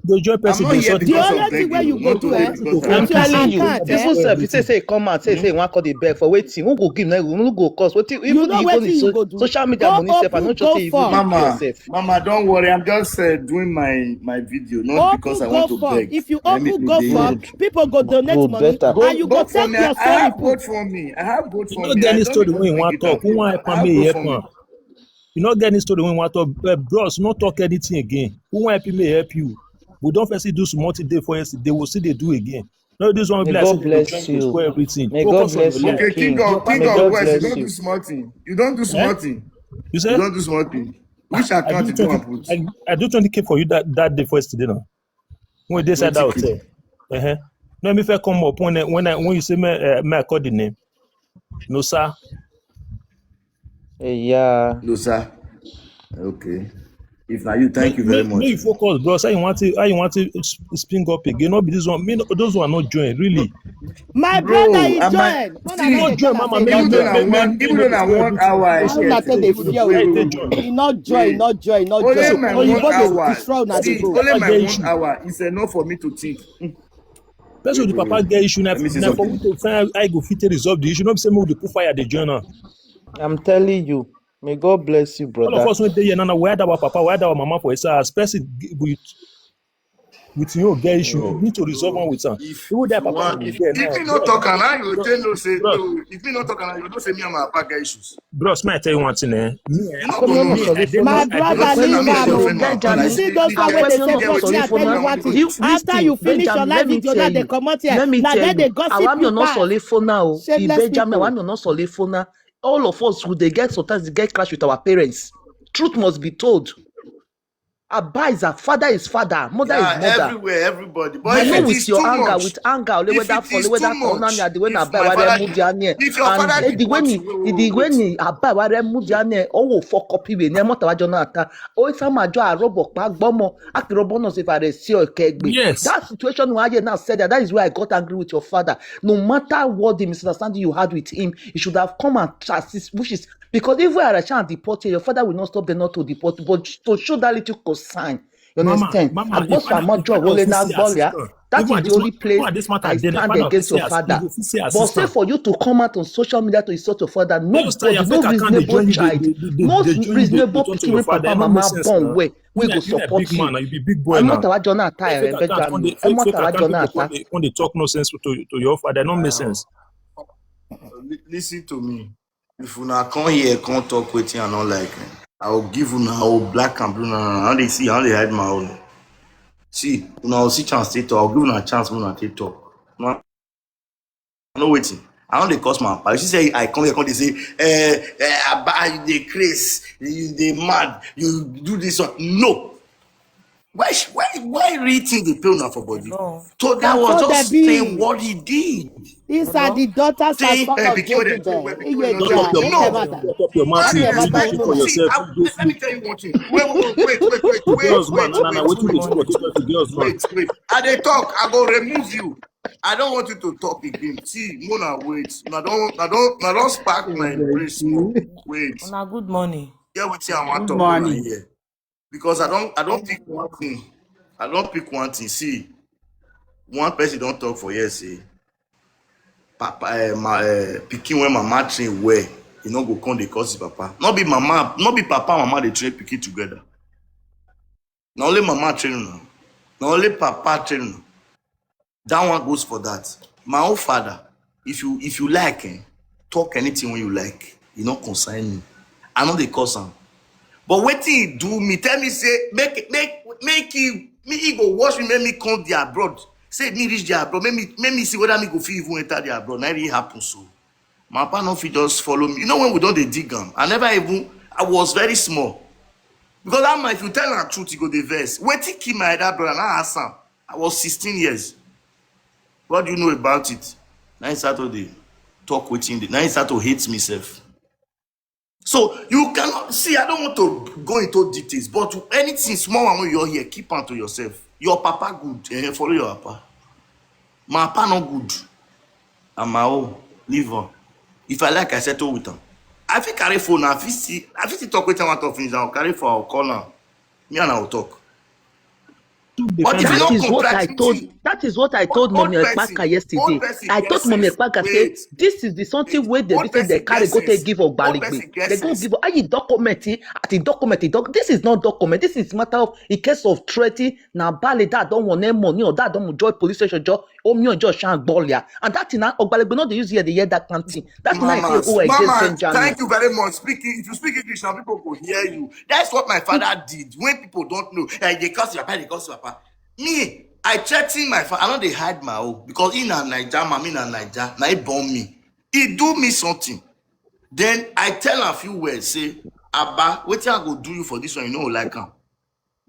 They join I'm person, not they here sort it. The because Out. only of thing wey begging. you You go want do, to eh? help because If I'm you I'm are telling you, account, people eh? self, if they say come out, say say one call the beg for waiting, who go give now? Who go cause? What if You know you go wetin you so, go do. Social media Go money self, I open, no go trust even forth. Mama, yourself. Mama, don't worry. I'm just uh, doing my my video, not because I Open, want go to forth. beg. If you Let me open, be go there. forth, Good, people go donate good, money, better. Go, and you go go for take me. your I story have vote put. for me. I have vote You for no me. get I any don't story need when you to want beg it talk. Who out. want help I am, have may vote help for me. Am. You no get any story when you want talk. Uh, bros, no talk anything again. Who want help you, may help you. We don't first do small thing dey for yesterday. They will see they do again. No, this one be May like say God they dey bless try to you. spoil everything. May God Focus on your bless you, life. Okay, King King. of May King of God West, you bless don't you. do small thing. You don't do small Eh? thing. You You say don't do small thing. Which I account do did you twenty. want put? I, I do twenty k for you that, that day for yesterday now. When they said that Twenty k. Hotel. Uh-huh. No, me fair come up when I, when I when you say me uh, me I call the name. No sir. Eh, yeah. No, sir. Okay. If na you, thank Me, you very me, me you much. Focus, bro. Say you want to, how you want to s- spring up again? No be this one. Me, no, those one not join really. My Bro, brother, he am I join. Una see? no No dey join, tell am Mama. say Me, he Even no though me, na join. me, one, me, even though na me, one me, hour I me, How una get, take dey even fear wait, you? wait, join. He no join, wait. no join, no Only join. my Oyibo one dey hour. Destroy una dey See, go. Only I my get one issue. Hour is enough for me to think. Mm. Person with the Wait, wait, papa wait. Get issue. Na, Let me say na for we something. To find how I go fit take resolve the issue. Not say make we dey put fire dey join now. I'm telling you, may God bless you, All of brother. Us when they here now, now where that our papa, where that our mama for his house. Person g- we with him own get issue, you need to resolve am with am. Even that papa wey dey there now, if you no talk am now, you go take know say no. If you no talk am now, you go know say me and my papa get issues. Bros, may I tell you one thing, eh? Me, eh, No, no, no, no. My brother, leave am o. Benjamin, You see those one wey dey say, question "Wetin I tell you one thing." After you finish your live video, now they comot here. Now then they gossip you pass. Let me tell you, Awami Onosole Fona o. Shameless Benjamin, people. Awami Onosole Fona. All of us who dey get, sometimes they get clash with our parents. Truth must be told. Abba is a father, is father, mother Yeah, is mother. Everywhere, everybody. But I if know it with is your too anger, much, with anger, only if whether it for is whether too for much, now, the way na if buy my where father, move your near, if your father and the way deport ni you, the way wait, ni Abba where move your near, oh, fuck up, iwe ni mo tawa jona ata. Oh, if I'm a jo arobo pa gbomo, aki robo no se fare si o kegbe. Yes. That situation where you now said that, that is where I got angry with your father. No matter what the misunderstanding you had with him, you should have come and assist, which is because if we are trying to deport here, your father will not stop there not to deport, but to show that little concern. You Mama, understand? Mama, I if boss I- am not if I Joe Holiness office Bolia. assistant, That even is at the this only ma- place even at this matter, I then stand if I against your office father. assistant, if you see But say assistant, for you to come out on social media to insult your father, those time nobody, you no fake account dey reasonable join you, child, dey- dey- no dey- dey- dey reasonable talk to pikin your wey father, papa no mama make sense born now. well, wey You go na- you na support big man you. now, you be big boy Ẹ mọ́ now. tàwa jọ náà ta Fake ẹ̀rẹ̀ account come Benjamin. dey Ẹ mọ́ fake tàwa account jọ náà people ta. come dey come dey talk nonsense to to your father, no make sense. Li- listen to me. If una come here, come talk wetin I no like, eh, I will give una, I will black and blue. Now I dey see, I dey hide my own. See, una will see chance take talk. I will give una chance, una take talk. Una know wetin? I no dey cause my papa. You see say I come here, come dey say, eh, eh, Abba, you dey craze, you dey mad, you do this one. No. Why sh- why why real thing dey pay una for body? No. So that Na was so just dem be. Saying what he did. These are the daughters Say, and sons eh, of pikin wey dey Jezebel. pikin wey Iye no ja, Shut up your no mouth, matter. shut up your mouth, Shut you your dey mouth. speak for See, yourself. I, let me tell you one thing. Wait, wait, wait, wait, wait, wait, Girls man, wait, na na wetin you dey wait, talk, you talk to girls man. wait, wait. I dey talk. I go remove you. I don't want you to talk again. See, Mona, wait. I don't, I don't, I don't spark my brain small. Wait. Una good morning. Get wetin I want Good talk morning. Here because I don't, I don't pick one thing. I don't pick one thing. See, one person don't talk for years. Say, papa, uh, my uh, pikin when mama train well, you know go come dey cause his papa. Not be mama, not be papa, mama dey train pikin together. Not only mama train now. Not only papa train now. That one goes for that. My own father, if you if you like, eh, talk anything when you like. You no concern me. I no dey cause am. But wetin he do me, tell me say make make make he me he go watch me, make me come the abroad. Say me reach the abroad, make me make me see whether me go fit even enter the abroad. Na really happen so. My papa no fit just follow me. You know when we don dey dig am, I never even I was very small. Because that man, if you tell am truth, he go dey vex. Wetin kill my elder brother, na ask am. I was sixteen years. What do you know about it? Na him start to dey talk wetin dey. Na him start to hate me sef. So you cannot see. I don't want to go into details, but anything small one wey you hear, keep am to yourself. Your papa good, eh, follow your papa. My papa no good. And my own, leave am. If I like, I settle with am. I fit carry phone. I fit see. I fit still talk wetin I want to finish. I will carry phone. I will call am. Me and I will talk. But if you That no is what I contradict told. It, That is what I told old Mommy person, Ekpaka yesterday. Old person I get told Mommy sense. Ekpaka say Wait, this is the something wait. Wey they Old say they person carry get go sense. take give Old Ogbalegbe. Person get They go sense. Give. How you document it? At the document, it doc, this is not document. This is matter of in case of threatening. Now, Bale that don't want any money or that don't join police station. Jo, Omi or Josh and Bolia. And that thing now, Ogbalegbe not dey use here, they hear that kind thing. That's why I say, Mamas, oh, against mamas, Benjamin. Thank you very much. Speaking, if you speak English now, people go hear you. That's what my father did. When people don't know, eh, they curse your papa, they curse your papa. Me, I threaten my father. I no dey hide my own because he na Naija man, me na Naija. Na he born me. He do me something. Then I tell a few words, say, Abba, wetin I go do you for this one, you no go like am.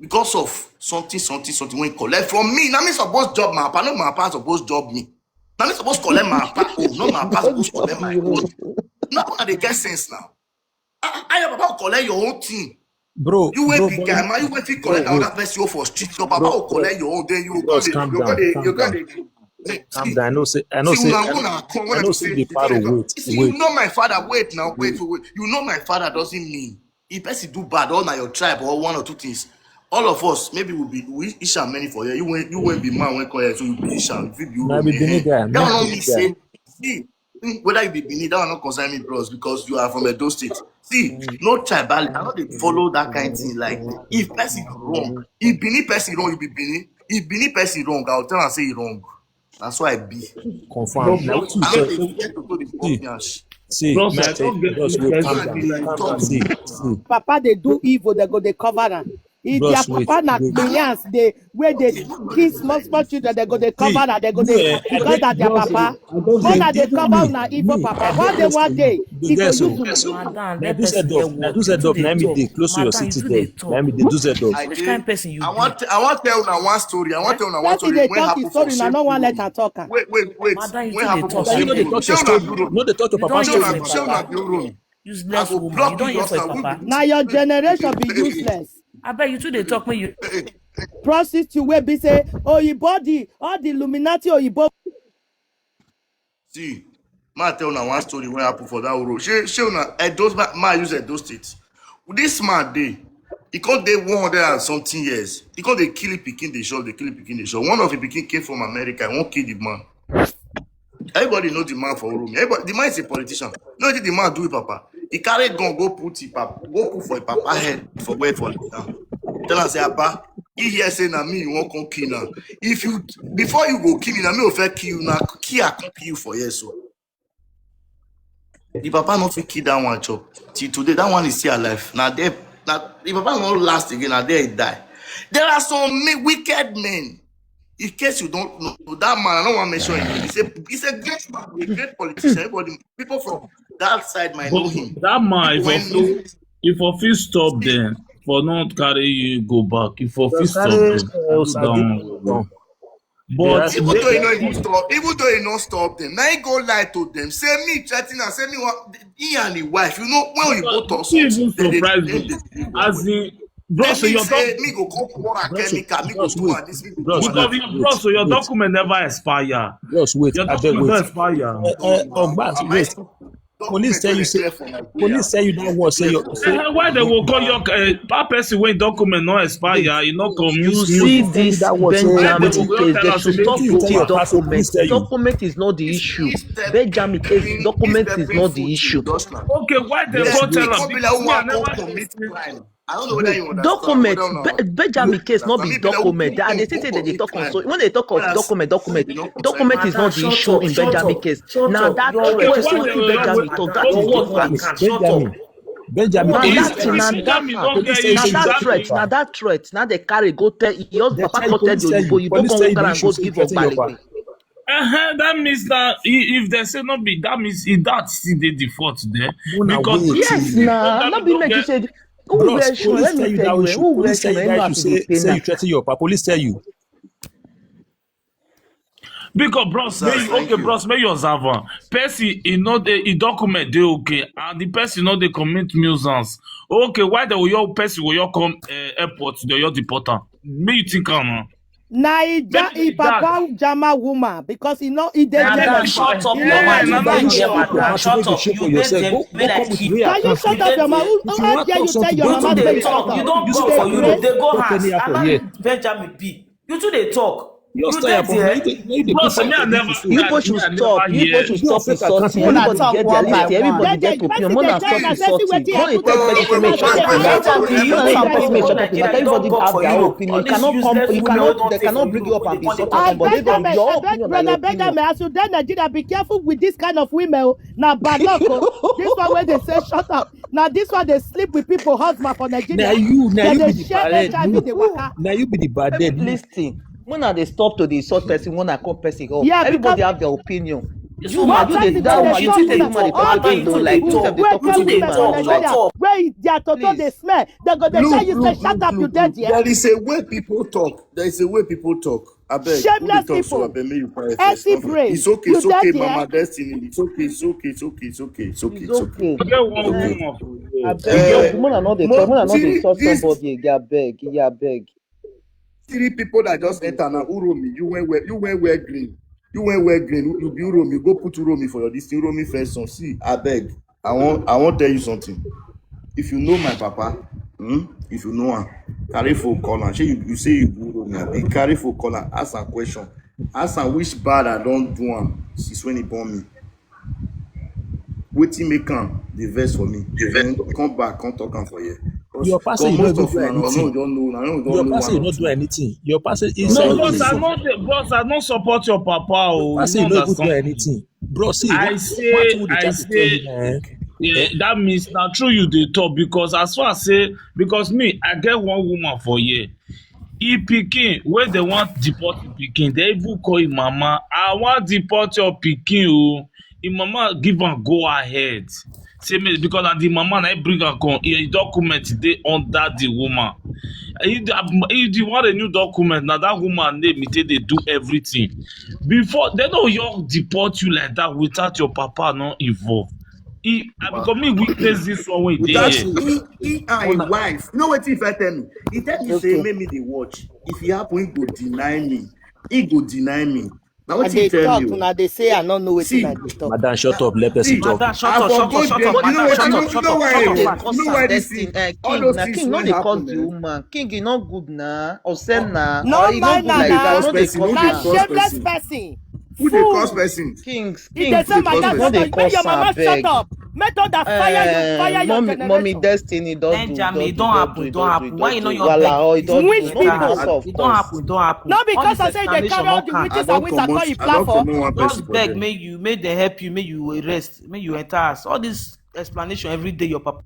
Because of something, something, something wey he collect from me. Na me suppose job my papa, no my papa suppose job me. Na me suppose collect my papa own, no my papa suppose collect my own. Now I dey get sense now. Ah, ah, your papa go collect your own thing. Bro, You wey bro, be but guy you- man, you wey fit bro, collect wait. Another person own for street. Your papa Bro, go collect your own, then you go Bros, dey, calm you go down, dey, calm you go down. dey. Eh, Calm see, down. I know say, I know see, say, una I go know, na come I when I know go say say, the the part thing of is not- wait, see, you wait. know my father. Wait now, wait, wait. You know my father doesn't mean if person do bad, all na your tribe or one or two things. All of us, maybe we be we Isha many for here. You went, you went be man when come here, so you be Isha. You fit be Na Uru, be Benin eh, eh. guy, That na one no Benin mean guy. Say, see, mm, whether you be Benin, that one no concern me, bros, because you are from Edo State. See, no tribal. I no dey follow that kind thing. Like, if person wrong, if Benin person wrong, you be Benin. If Benin person wrong, I will tell am say he wrong. Na so I be. Confirm. Na wetin you I no say. dey fear to go dey See, pop yansh. See, Bros, make I I tell don't you, get bros, this wait, calm person down, be like calm down. that. See, see. Papa dey do evil, they go dey cover am. If their Bros, wait, papa na wait. Benyans dey wey dey kill small small children, they go dey See, cover am. They go me, dey eh, I because dey, na their Bros, papa. I don't When get I dey me, cover me, una evil me, papa, I dey one day, close one to day, you. The e go girls, use oh, una. Madam, na let do set person get up, na word. do You set too up, na dey me dey talk. close to You your too dey city there. talk. Na me dey do set up. Which kind person you I be? want, I want tell una one story. I want tell una one Person story. dey When talk happen his for story, na no one let Shey am talk am. Wait, wait, wait. Madam, you When too dey happen for talk. But you no dey Shey talk Shey your una story. be wrong. No dey talk your You papa don hear story. my Shey una papa? be wrong. I Useless go woman. block You don you hear just my now. papa? Na your generation be useless. Abeg, you too dey talk when you Prostitute wey be say oyibo the all the Illuminati oyibo. See, ma tell una one story wey happen for that road. Shey, shey una Edo ma, ma use Edo State. This man dey, he come dey one hundred and something years. He come dey kill pikin, dey shot, dey kill pikin, dey shot. One of the pikin came from America. He wan kill the man. Everybody know the man for Uromi. Everybody, the man is a politician. No, the man do it, papa. He carry gun go put him papa, go put for him papa head for where for now. Tell am say, "Papa, he hear say na me you wan come kill now. If you before you go kill me, na me go first kill you now. Kill I come kill you for here so." The papa no fit kill that one chop till today. That one is still alive. Na there, na the papa no last again. Na there he die. There are some me- wicked men. In case you don't know that man, I don't want to mention him. He's a he's a great man, a great politician. Everybody, people from that side might know But him. That man, if When I feel, if I feel stop them for not carry you go back, if I feel stop them, do that one go back. But Even though he no even stop, even though he no stop them, now he go lie to them. Say me threaten and say me what he and his wife. You know when we go talk He even something, then they- surprise then me. they- As in, bro, then so me you're say talking. Me go come pour a Bros, chemical, me go bros, do wait. and this, me go Bros, do wait, and Because that. you, bro, so your wait. Document never expire. Bros, wait. Your I beg, document wait. never expire. Uh, uh, Ogbas, Am wait. I- Police tell you say, Document clear for my police tell you that was say your, say, Eh, why they will call your uh, that person when document not expire? You not You commute see music. this That was Benjamin Why they will case, tell they us should say stop you with tell the your pastor, police document. tell you. Document is not the issue. Benjamin case, document is not the issue. Just now. Okay, why they Yes, go tell wait. us? Come be like who Me, I wan come never commit listen. Crime. I don't know whether you understand. Document, Whether una- Be- Benjamin case not be Understand? Me be like who document. And they say say they dey talk on so when they talk of document, document, document is not the issue in Benjamin case. Now that Okay, question why what they will Benjamin not talk, that is the fact. Benjamin, Benjamin, Now police, that thing, now Benjamin that don't get police tell you now issue. that that threat, paper. Now that threat, now they carry go tell your They papa tell go tell police the tell oyibo, you, oyibo police come tell walk you around issue go say give threaten your Ogbalipe. papa. Uh-huh, that means that i- if they say not be, that means if that still dey the fault there. Una Because wait. Yes, Benjamin now not be don't make you get say who Bros, wear shoe. police Let tell me you that tell you, issue. Who wear Police tell shoe? you Let me that ask issue. you Say, the say you pain. Threaten your papa. Police tell you. Because bros, may you, okay, bros, may you observe am. Person e no dey, e document dey okay, and the person no dey commit nuisance. Okay, why the oyo person go your come uh, airport, the oyo deport am? May you think am. Huh? Na e ja e papa jama woman because e no e dey Madam, jealous. Shut up E your no mouth. want You to mind dey your jealous. Madam. Shut up. You dey Go dey come with be real like Can you kid. shut up your mouth? Who how dare you tell your mama say you shut up? You don You go dey for you. craze? Dey go Go house. tell me How for many here. Benjamin be? You too dey talk. Your You style dey for there. me. You dey Bros, put me, I am never, for me, People I should never stop. hear. People should stop Una insulting. talk Everybody one get by their one. list. Everybody Then get the opinion. person Una dey stop tell una say, "See insulting. wetin When you happen take for information, Nigeria." shut up. Abeg, Una take abeg, information, shut up. abeg, Everybody have their own opinion. You cannot come. You cannot. They cannot bring you up and be insulting somebody. Everybody, your own opinion. They Brother give you. Benjamin, as you dey Nigeria, be careful with this kind of women. Oh. Na bad luck. Oh. This one where they say shut up. Now this one they sleep with people husband for Nigeria. Na you, na Then you they be the share bad head. H I V, they waka. Na you be the bad head. Listen, when I dey stop to the insult person, when I call person up, Yeah, everybody because have their opinion. You What ma, you dey people that dey woman, you talk think the say woman dey all talk these people don't like. You people sef dey wey talk get people women don't for like. Nigeria, wey their toto dey Please. smell, they go dey tell you say shut up, you dey there. There is a way people talk. There is a way people talk. Abeg, who dey Shameless talk so? People. Abeg, make you quiet Empty first. No vex. brain. It's okay. You It's dey okay, there. Mama Destiny. It's okay. It's okay. It's okay. It's okay. It's okay. It's It's okay. okay. I get one Eh, woman for here. Abeg, Eh, your woman, I know they mo- talk. Woman, I know they see, insult this somebody. Yeah, beg, yeah, beg. Three people that just enter now. Uromi, you went wear, you went wear green. You went wear green. You be Uromi. Go put Uromi for your this thing. Uromi first son. See, abeg. I want, I want tell you something. If you know my papa, hmm? If you know him, carry phone call him. Shey you, you say you be Uromi, abi? Carry phone call him. Ask him question. Ask him which bad I don do him since when he born me. Wetin make am dey vex for me? Then come back, come talk am for here. Your pastor, you no even do anything. Your pastor, you no do anything. Your pastor, he said, no, boss, I no support your papa. Oh, pastor, you no even do anything. Bro, see, I say, I say, yeah, that means na true you dey talk, because as far as say, because me, I get one woman for here. He pikin, when they want deport the pikin, they even call him mama. I want deport your pikin. Oh, him mama give am go ahead. Say me, because na the mama na bring am come. Him document dey under the woman. If the, if the want a new document, now that woman name, they do everything. Before, they don't young deport you like that without your papa not involved. He, I become me witness this one way. Without he, he and his wife. You know what if I tell me? He tell me say, make me the watch. If he happen, he go deny me. He go deny me. Now what he tell you? Now they say I don't know what I dey talk. Madam, shut up. Let person talk. Madam, shut up, shut up, shut up. You know what? You know why? You know why this thing? King, na King no dey cause the woman. King, e no good na. Osem na. No mind na. Na shameless person. Who dey cause person? Kings, Kings, no dey cause person. Make your mama shut up. Make thunder fire you, fire your generation. Mommy Destiny don do, Benjamin, e don happen, e don happen. Why you no your beg? Which people? E don happen, e don happen. No, because I say they carry all the witches and wizards come your platform. Just beg, make you, make them help you, make you rest, make you enter house. All this explanation every day, your papa.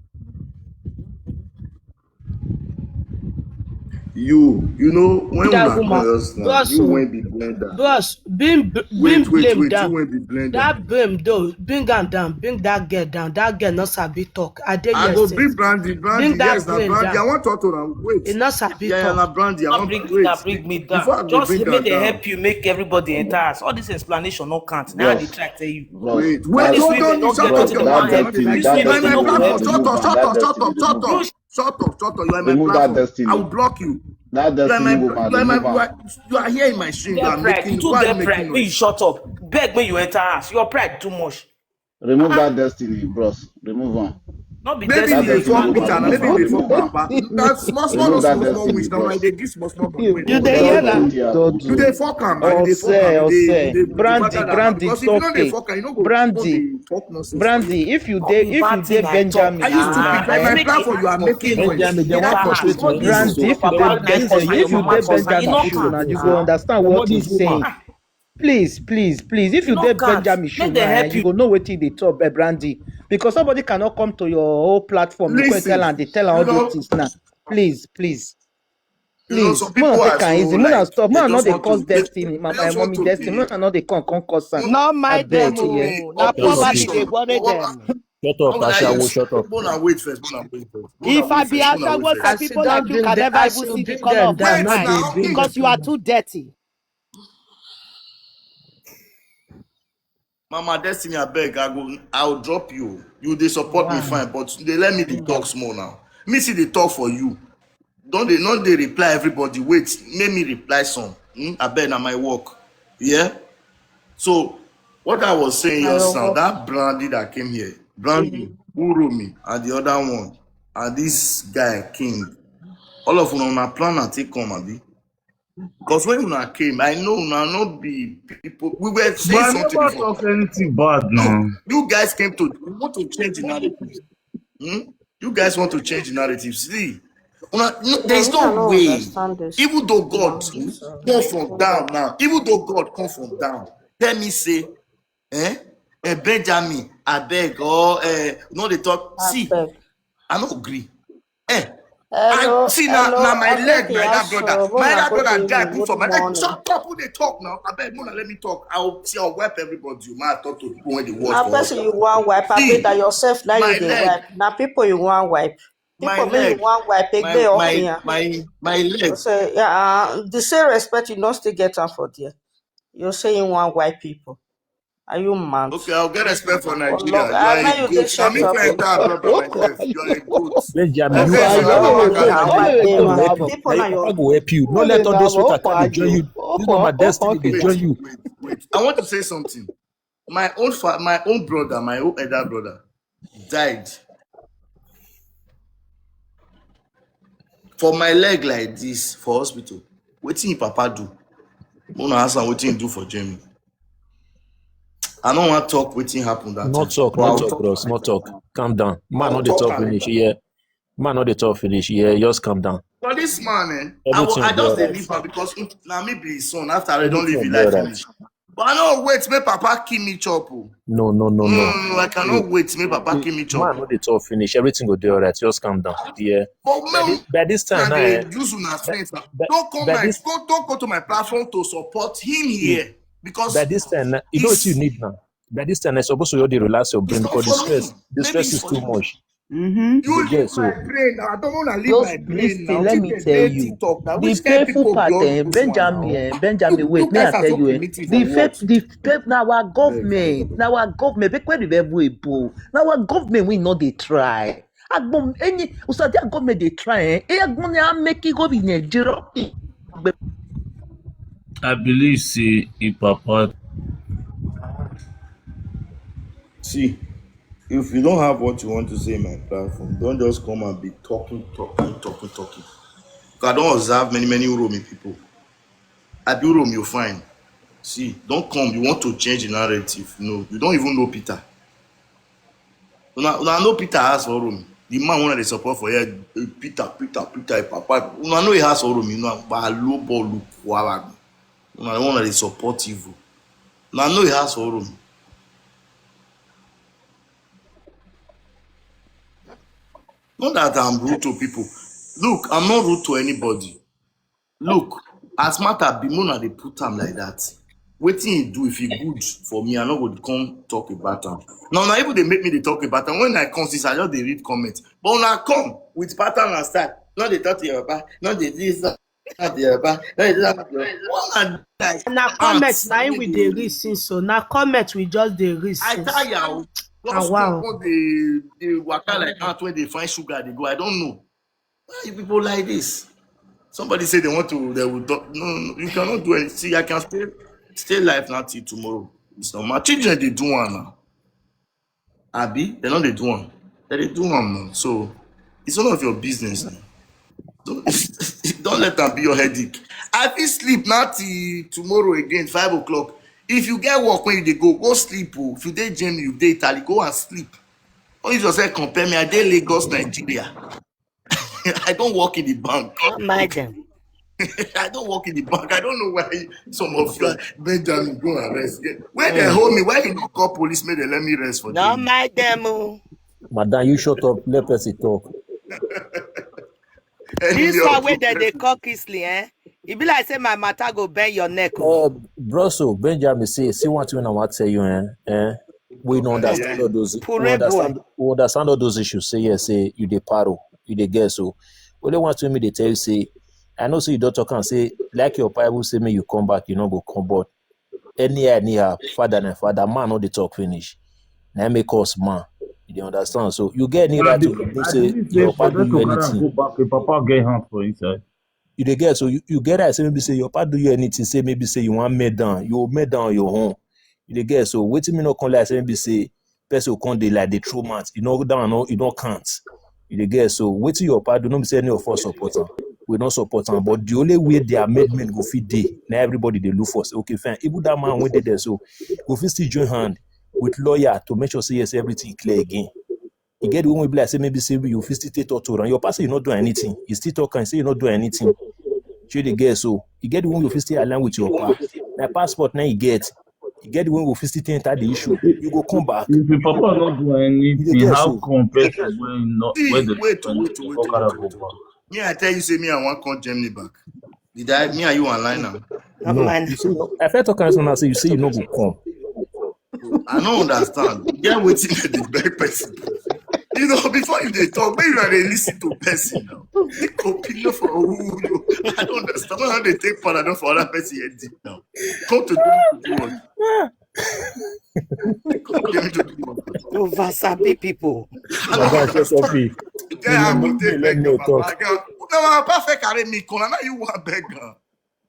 You, you know, when una call us now, you when be blender. Bros, bring, bring blame down. That blame though, bring am down, bring that girl down. That girl no sabi talk. I dey here. I go bring Brandy, Brandy. Yes, na Brandy. I want talk to am. Wait. E no sabi talk. Yeah, na Brandy. I want bring me down. Just make dem help you, make everybody enter house. All this explanation no count. Now I dey try tell you. Wait, wait, hold on. Shut up, shut up, shut up, shut up. Shut up, shut up. You are my platform. I will block you. That Destiny woman, remove am. You are here in my stream. You are making, you too get pride. Make you shut up. Beg when you enter house. Your pride too much. Remove that Destiny, bros. Remove am. Not be Destiny. Maybe they form Peter. Maybe they form Papa. That small, small, small, small wish. Now I dey give small, small. You dey hear that? You dey fuck am. Brandy, Brandy, stop it. Brandy, Brandy, if you dey, if you dey Benjamin, I used to be my platform. You are making noise. Benjamin, they want frustrate me. Brandy, if you dey Benjamin, you go understand what he's saying. Please, please, please. If you dey Benjamin show now, you go know wetin dey talk, eh, Brandy. Because somebody cannot come to your whole platform, you go tell am, dey tell am all those things now. Please, please. Please, make una take am easy. Make una stop. Make una no dey cause Destiny, my, my mommy Destiny. Make una no dey come, come cause am. No mind them. Na poverty dey worry them. Shut up, Ashawo, shut up. If I be Ashawo, some people like you can never even see the color of my eye because you are too dirty. Mama Destiny, I beg, I go, I'll drop you. You dey support me, fine, but they let me dey talk small now. Me see dey talk for you. Don't they, not they reply everybody. Wait, make me reply some. Hmm? I beg, na my work. Yeah. So what I was saying just now, that Brandy that came here, Brandy, Urumi, and the other one, and this guy King. All of una, una plan and take come, abi? Because when una came, I know una no be people. We were saying something before. But I never talk anything bad now. You guys came to, we want to change the narrative. Hmm? You guys want to change the narrative. See, una, no, there is no way. Even though God come from down now, even though God come from down, tell me say, eh, eh, Benjamin, I beg, or, eh, no dey talk. See, I no agree. Eh, I see now, now my leg, my that brother, my that brother guy put for my leg. Shut up, who dey talk now? I beg, Mona, let me talk. I will see, I'll wipe everybody. You might talk to people when they watch. Now person you want wipe, I bet that yourself now you dey wipe. Now people you want wipe. People make you want wipe, they off here. My, my leg. So, yeah, uh, the same respect you no still get am for there. You say you want wipe people. Are you mad? Okay, I'll get respect for Nigeria. You are a goat. Now me for enter abroad by myself. You are a goat. Benjamin, you are a goat. People na your, Papa go help you. No let all those people come dey join you. This Mama Destiny dey join you. Wait, wait, wait. I want to say something. My own fa-, my own brother, my own elder brother, died for my leg like this for hospital. Wetin him papa do? Una ask am wetin he do for Germany. I no wan talk wetin happen that time. No talk, no talk, bros, no talk. Calm down. Man no dey talk finish. Yeah. Man, no dey talk finish. Yeah, just calm down. But this man, eh, I, wa- Everything I will be just dey alright. Leave am because if, na me be his son. After I don Everything leave will him be life alright. Finish. But I no wait make Papa kill me chop o. No, no, no, No, no. no, no, I cannot wait make Papa kill me chop. Man, no dey talk finish. Everything go dey alright. Just calm down. Yeah. But By me, this, by this time I now, dey eh, use una strength. by, Don't come by my, this, don't, don't go to my platform to support him here because by this time now, you know what you it's need now. By this time, I suppose to already relax your brain it's not because the for me. stress, the Maybe stress it's is for too you. Much. Mm-hmm. You You get leave so. my brain now. I don't wanna leave Just my brain now. Listen, let Keep me the tell dirty you. Talk now. The Which kind painful people be part, all eh, those one now? Benjamin, eh, Benjamin, You wait, may I guys are tell so you, eh, primitive the for fact, what? the fact, now our Beg. government, now our government, make where the devil ebo, now our government we know they try. Agbon, any, usadi government they try, eh? Eh, agbon ya make it go be Nigeria. I believe say if Papa See, if you don't have what you want to say in my platform, don't just come and be talking, talking, talking, talking. 'Cause I don't observe many, many Uromi people. I be Uromi, you fine. See, don't come. You want to change the narrative. No, you don't even know Peter. Una, una know Peter has for Uromi. The man one of the support for here, eh, Peter, Peter, Peter, eh, Papa. Una know he has for Uromi. Una ba low ball look wawag. Una one of the support evil. Una know he has for Uromi. Not that I'm rude to people. Look, I'm not rude to anybody. Look, as matter be, Mona they put am like that. Waiting he do, if he good for me, I no go come talk about am. Now, now even they make me they talk about am. When I come, since I just they read comments, but when I come with pattern and style, not they talk to your papa, not they this, not the papa, not they that. What are that? Na comment Ants na him wey we dey dey read since, so na comment we just dey read I since. tire o. Ah, Just wow. come dey dey waka like ant when they find sugar they go. I don't know. Why are you people like this? Somebody say they want to, they will talk. No, no, you cannot do anything. See, I can stay stay life now till tomorrow. It's not my children they do one now. Abi, they know they do one. They, they do one now. So it's none of your business. Now. Don't, don't let that be your headache. I feel sleep now till tomorrow again, five o'clock. If you get work when you dey go, go sleep. Oh. If you dey Germany, you dey Italy, go and sleep. Don't use yourself compare me. I dey Lagos, Nigeria. I don't work in the bank. Don't mind them. I don't work in the bank. I don't know why some of you are Benjamin go arrest. When they hold me, why you not call police? May they let me rest for Don't three mind them. Oh. Madam, you shut up. Let person talk. This one where they, they call Kisley, eh? It be like say my matter go bend your neck. Oh. Uh, Bro, so Benjamin say, see one thing I want to tell you, eh? Eh? We don't understand all those. We Pure boy. Understand. We understand all those issues. Say yes, say you dey paro, you dey get so. Only one thing me they tell you say, I know say you don't talk and say like your Bible say me you come back, you no go come, but any anyhow, father and father, man no dey talk finish. Now make us man. You dey understand? So you get any But I right to believe, do I say believe say your for papa do them to you carry am anything. Go back, the papa get hand for inside. You dey get so you, you get right say maybe say your papa do you anything, say maybe say you want made down, you made down your own. You dey get so waiting me no come like say maybe say person come dey like the true mouth. You know down no, you don't count. You dey get so waiting your papa do not be say any of us support am. We don't support am, but the only way the amendment go fit dey. Now everybody they look for say, okay, fine. Even that man went there so go fit still join hand with lawyer to make sure say yes everything clear again. You get the one we be like say maybe say you fit still take talk to and your pastor you not do anything. You still talk and say you not do anything. Show the girl so you get the one you fit still align with your pa. Na passport now you get. You get the one you fit still take enter the issue. You go come back. If the papa not do You dey anything, get how so. Come person when not See, when the wait, when wait, the wait, papa wait, go wait, back? Me, I tell you, say me, I want come Germany back. Did I? Me and you align now. Don't No, mind. You see, no, I felt talk as una say you say you no go come. I don't understand. Get wetin dey dey beg person. You know, before you dey talk, make you dey listen to person now. Take opinion for who you. I don't understand how they take Panadol for other person head deep now. Come to do to do what? Come to do to do what? Over sabi people. I don't Madam, shut up, understand. eh. Then I go Let take me, beg let your me papa. talk. Girl, now my papa fake carry me come. Now you want beg am.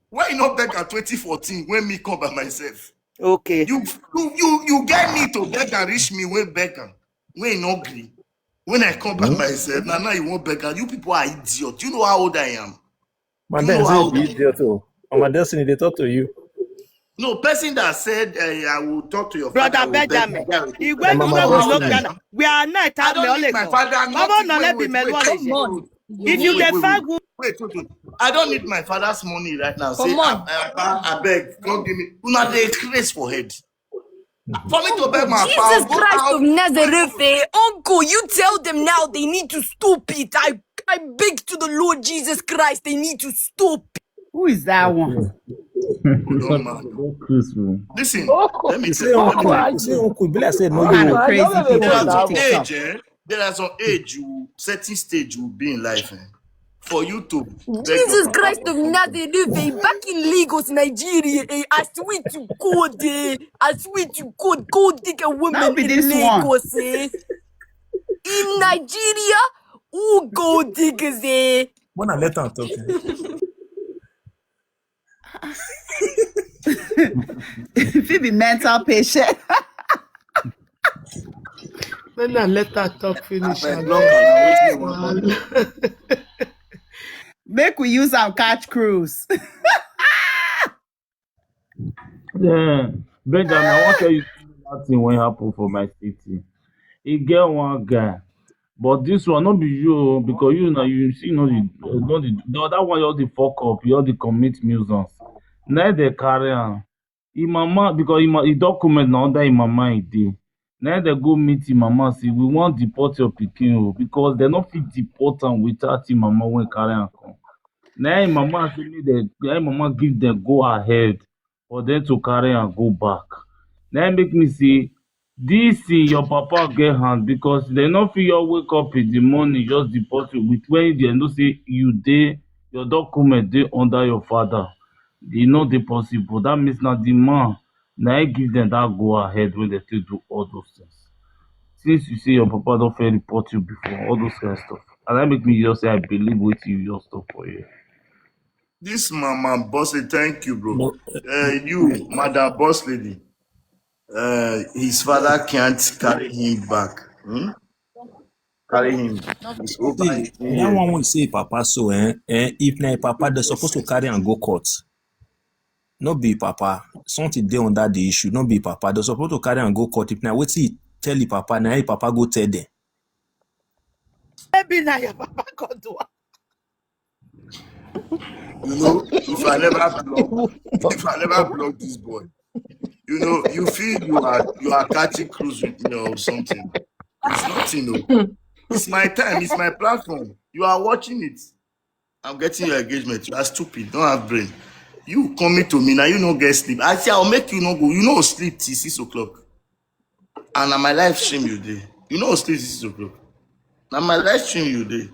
Why you not beg am twenty fourteen when me come by myself? Okay. You you you you get me to beg and reach me when beg am. When you not gree. When I come by Hmm? Myself, now now you won't beg am. You people are idiot. You know how old I am. You Madam, know say how you old be I am. Idiot. Oh. Mama Destiny, they talk to you. No, person that said, uh, "I will talk to your Brother father," I will beg Benjamin, you, I will Igwe beg you you. know I we don't look need Ghana. that. We are not I don't need my Meolego. father. Come on, Nothing. no, let Wait, me wait, wait. Meolego. Come on. If you Wait, dey wait, wait, find wait, wait, wait, wait. I don't need my father's money right now. Say, Come on. "I, I, I beg, come give me." Una dey craze for head. For me to beg my Jesus father, go Christ out. of Nazareth, eh? Uncle, you tell them now they need to stop it. I, I beg to the Lord Jesus Christ, they need to stop. Who is that one? Don't mind. Don't craze o. Listen, let me You tell say you. Let me uncle, tell you. you say uncle, be like say no What kind you. of crazy There people are dey some TikTok? age, eh? There are some age you, certain stage you will be in life, eh? For you to beg your Jesus papa Christ for of something. Nazareth, eh, back in Lagos, Nigeria, eh, I swear to God, eh, I swear to God, go dig a woman Not be in this one. Lagos, eh. In Nigeria, who go dig, eh? When I let am talk, eh? If you be mental patient. When I let her talk finish, Abeg, I block am. Wetin you wan talk? Make we use am catch cruise. Yeah, Benjamin, I wan tell you that thing wey happen for my city. E get one guy, but this one no be you o, because you na you see no the, no the, the other one just dey fuck up, you just dey commit nuisance. Na dey carry am. Im mama, because im ma-, im document na under im mama e dey. Na dem go meet im mama say, "We wan deport your pikin o," because dem no fit deport am without im mama wey carry am come. Na im mama say make dem, na im mama give dem go ahead for dem to carry am go back. Na im make me say, this thing your papa get hand, because dem no fit just wake up in the morning, just deport you with when dem know say you dey, your document dey under your father. E no dey possible. That means na the man na im give dem that go ahead wey dem take do all those things. Since you say your papa don fit report you before, all those kind of stuff, and that make me just say I believe wetin you just talk for here. This mama boss, thank you, bro. No, Uh, you, madam boss lady. Uh, his father can't carry him back. Hmm? Carry him. It's over. see, that one wey say papa so, eh, eh, if na papa, they're supposed to carry and go court. No be papa. Something dey under the issue. No be papa. They're supposed to carry and go court. If na wetin he tell the papa, na him papa go tell them. Maybe now your papa can do am. You know, if I never block, if I never block this boy, you know, you feel you are, you are catching cruise with me or something. It's nothing, no. It's my time. It's my platform. You are watching it. I'm getting your engagement. You are stupid. Don't have brain. You coming to me now. You no get sleep. I say I'll make you no go. You no sleep till six o'clock. And na my live stream you dey. You no sleep till six o'clock. Na my live stream you dey.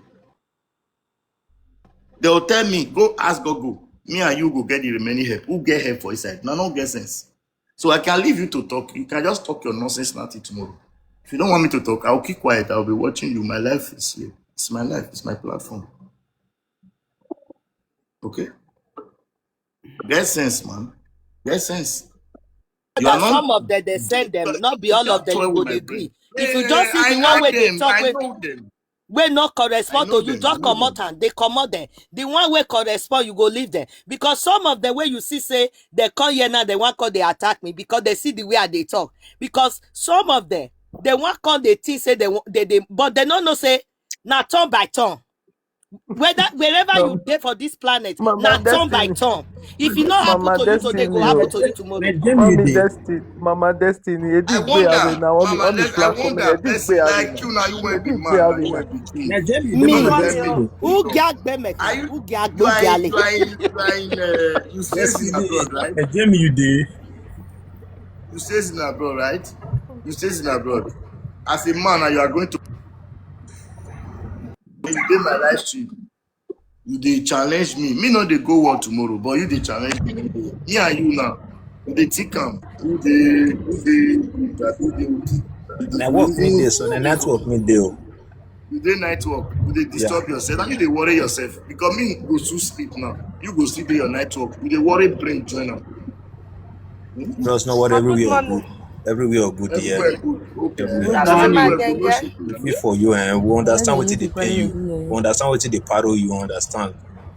They'll tell me, "Go ask Google." Me and you go get the remaining help. Who get help for inside? Na no get sense. So I can leave you to talk. You can just talk your nonsense now till tomorrow. If you don't want me to talk, I'll keep quiet. I'll be watching you. My life is here. It's my life. It's my platform. Okay? Get sense, man. Get sense. You are That some not. Of them they send them, not be all of Don't them toy you go with my dey brain. Gree. If you Eh, just see I the one know wey dey them. Talk I wey know them. Wey no I correspond know to you, them. I just know comot them. Am. They comot them. The one wey correspond, you go leave them, because some of them wey you see say they come here now, they wan come dey attack me because they see the way I dey talk. Because some of them, they wan come dey think say they wa- they dey, but they no know say na turn by turn. Whether wherever you dey for this planet, na turn by turn. If e no happen to you today, go happen to you tomorrow. Na Jemmy you dey. Mama Destiny, Edigbe Wonder, Ave na on Mama on the Destiny, I platform. wonder, Edigbe person like Ave. You now, you will be Edigbe mad. Ave. You will be king. Na Jemmy you Me, dey. Mama Mama Destiny. Jemmy. Who get gbeme? Are you, Who get you are in, gbale? You are in, you are in, uh, you stay in abroad, right? Na Jemmy you dey. You stay in abroad, right? You stay in abroad. As a man, and you are going to, when you dey my live stream, you dey challenge me. Me no dey go war tomorrow, but you dey challenge me. Me and you now, we dey think am. Who dey, who dey, who dey, who dey, who dey. Na work me dey, so na network me dey o. You dey night work, you dey disturb yourself, and you dey worry yourself. Because me go soon sleep now. You go sleep in your night work. You dey worry brain join am. Just know what, everywhere good. Everywhere good here. Everywhere good. Okay. Everywhere. As everywhere good, no shit. Me for you, and we understand wetin dey pain you. We understand wetin dey paro you. Understand.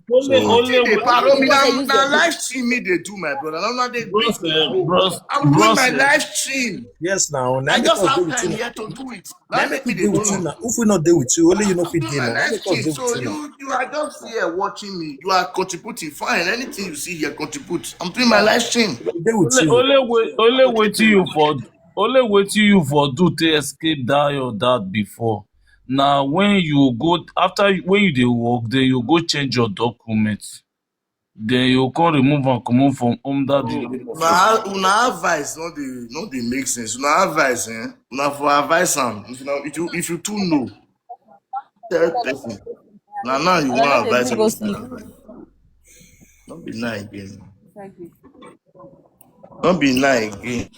Only, So- only They way- paro me now. Use Now the- live stream me they do, my brother. Now they Bros, eh, bros, I'm doing bros, my eh, live stream. Yes, now. Now I make just us have do with time you. here to do it. Now Let make me me deal with do you now. If we not deal with you, only you know fit I'm deal doing now. my Now live make us stream. deal So with you now. You, you are just here watching me. You are contributing. Fine. Anything you see here, contribute. I'm doing my live stream. Deal with only, you. only way, only waiting you for, only waiting you for do to escape that your dad before. Now when you go after you- when you dey work, then you go change your documents. Then you can remove and come from under the. Una, una advice no dey no dey make sense. Una advice, eh? Una for advice am. If you if you if you too know, tell person. Now now you Una want no dey advice. gree go sleep. Don't be nice again. Don't be nice again.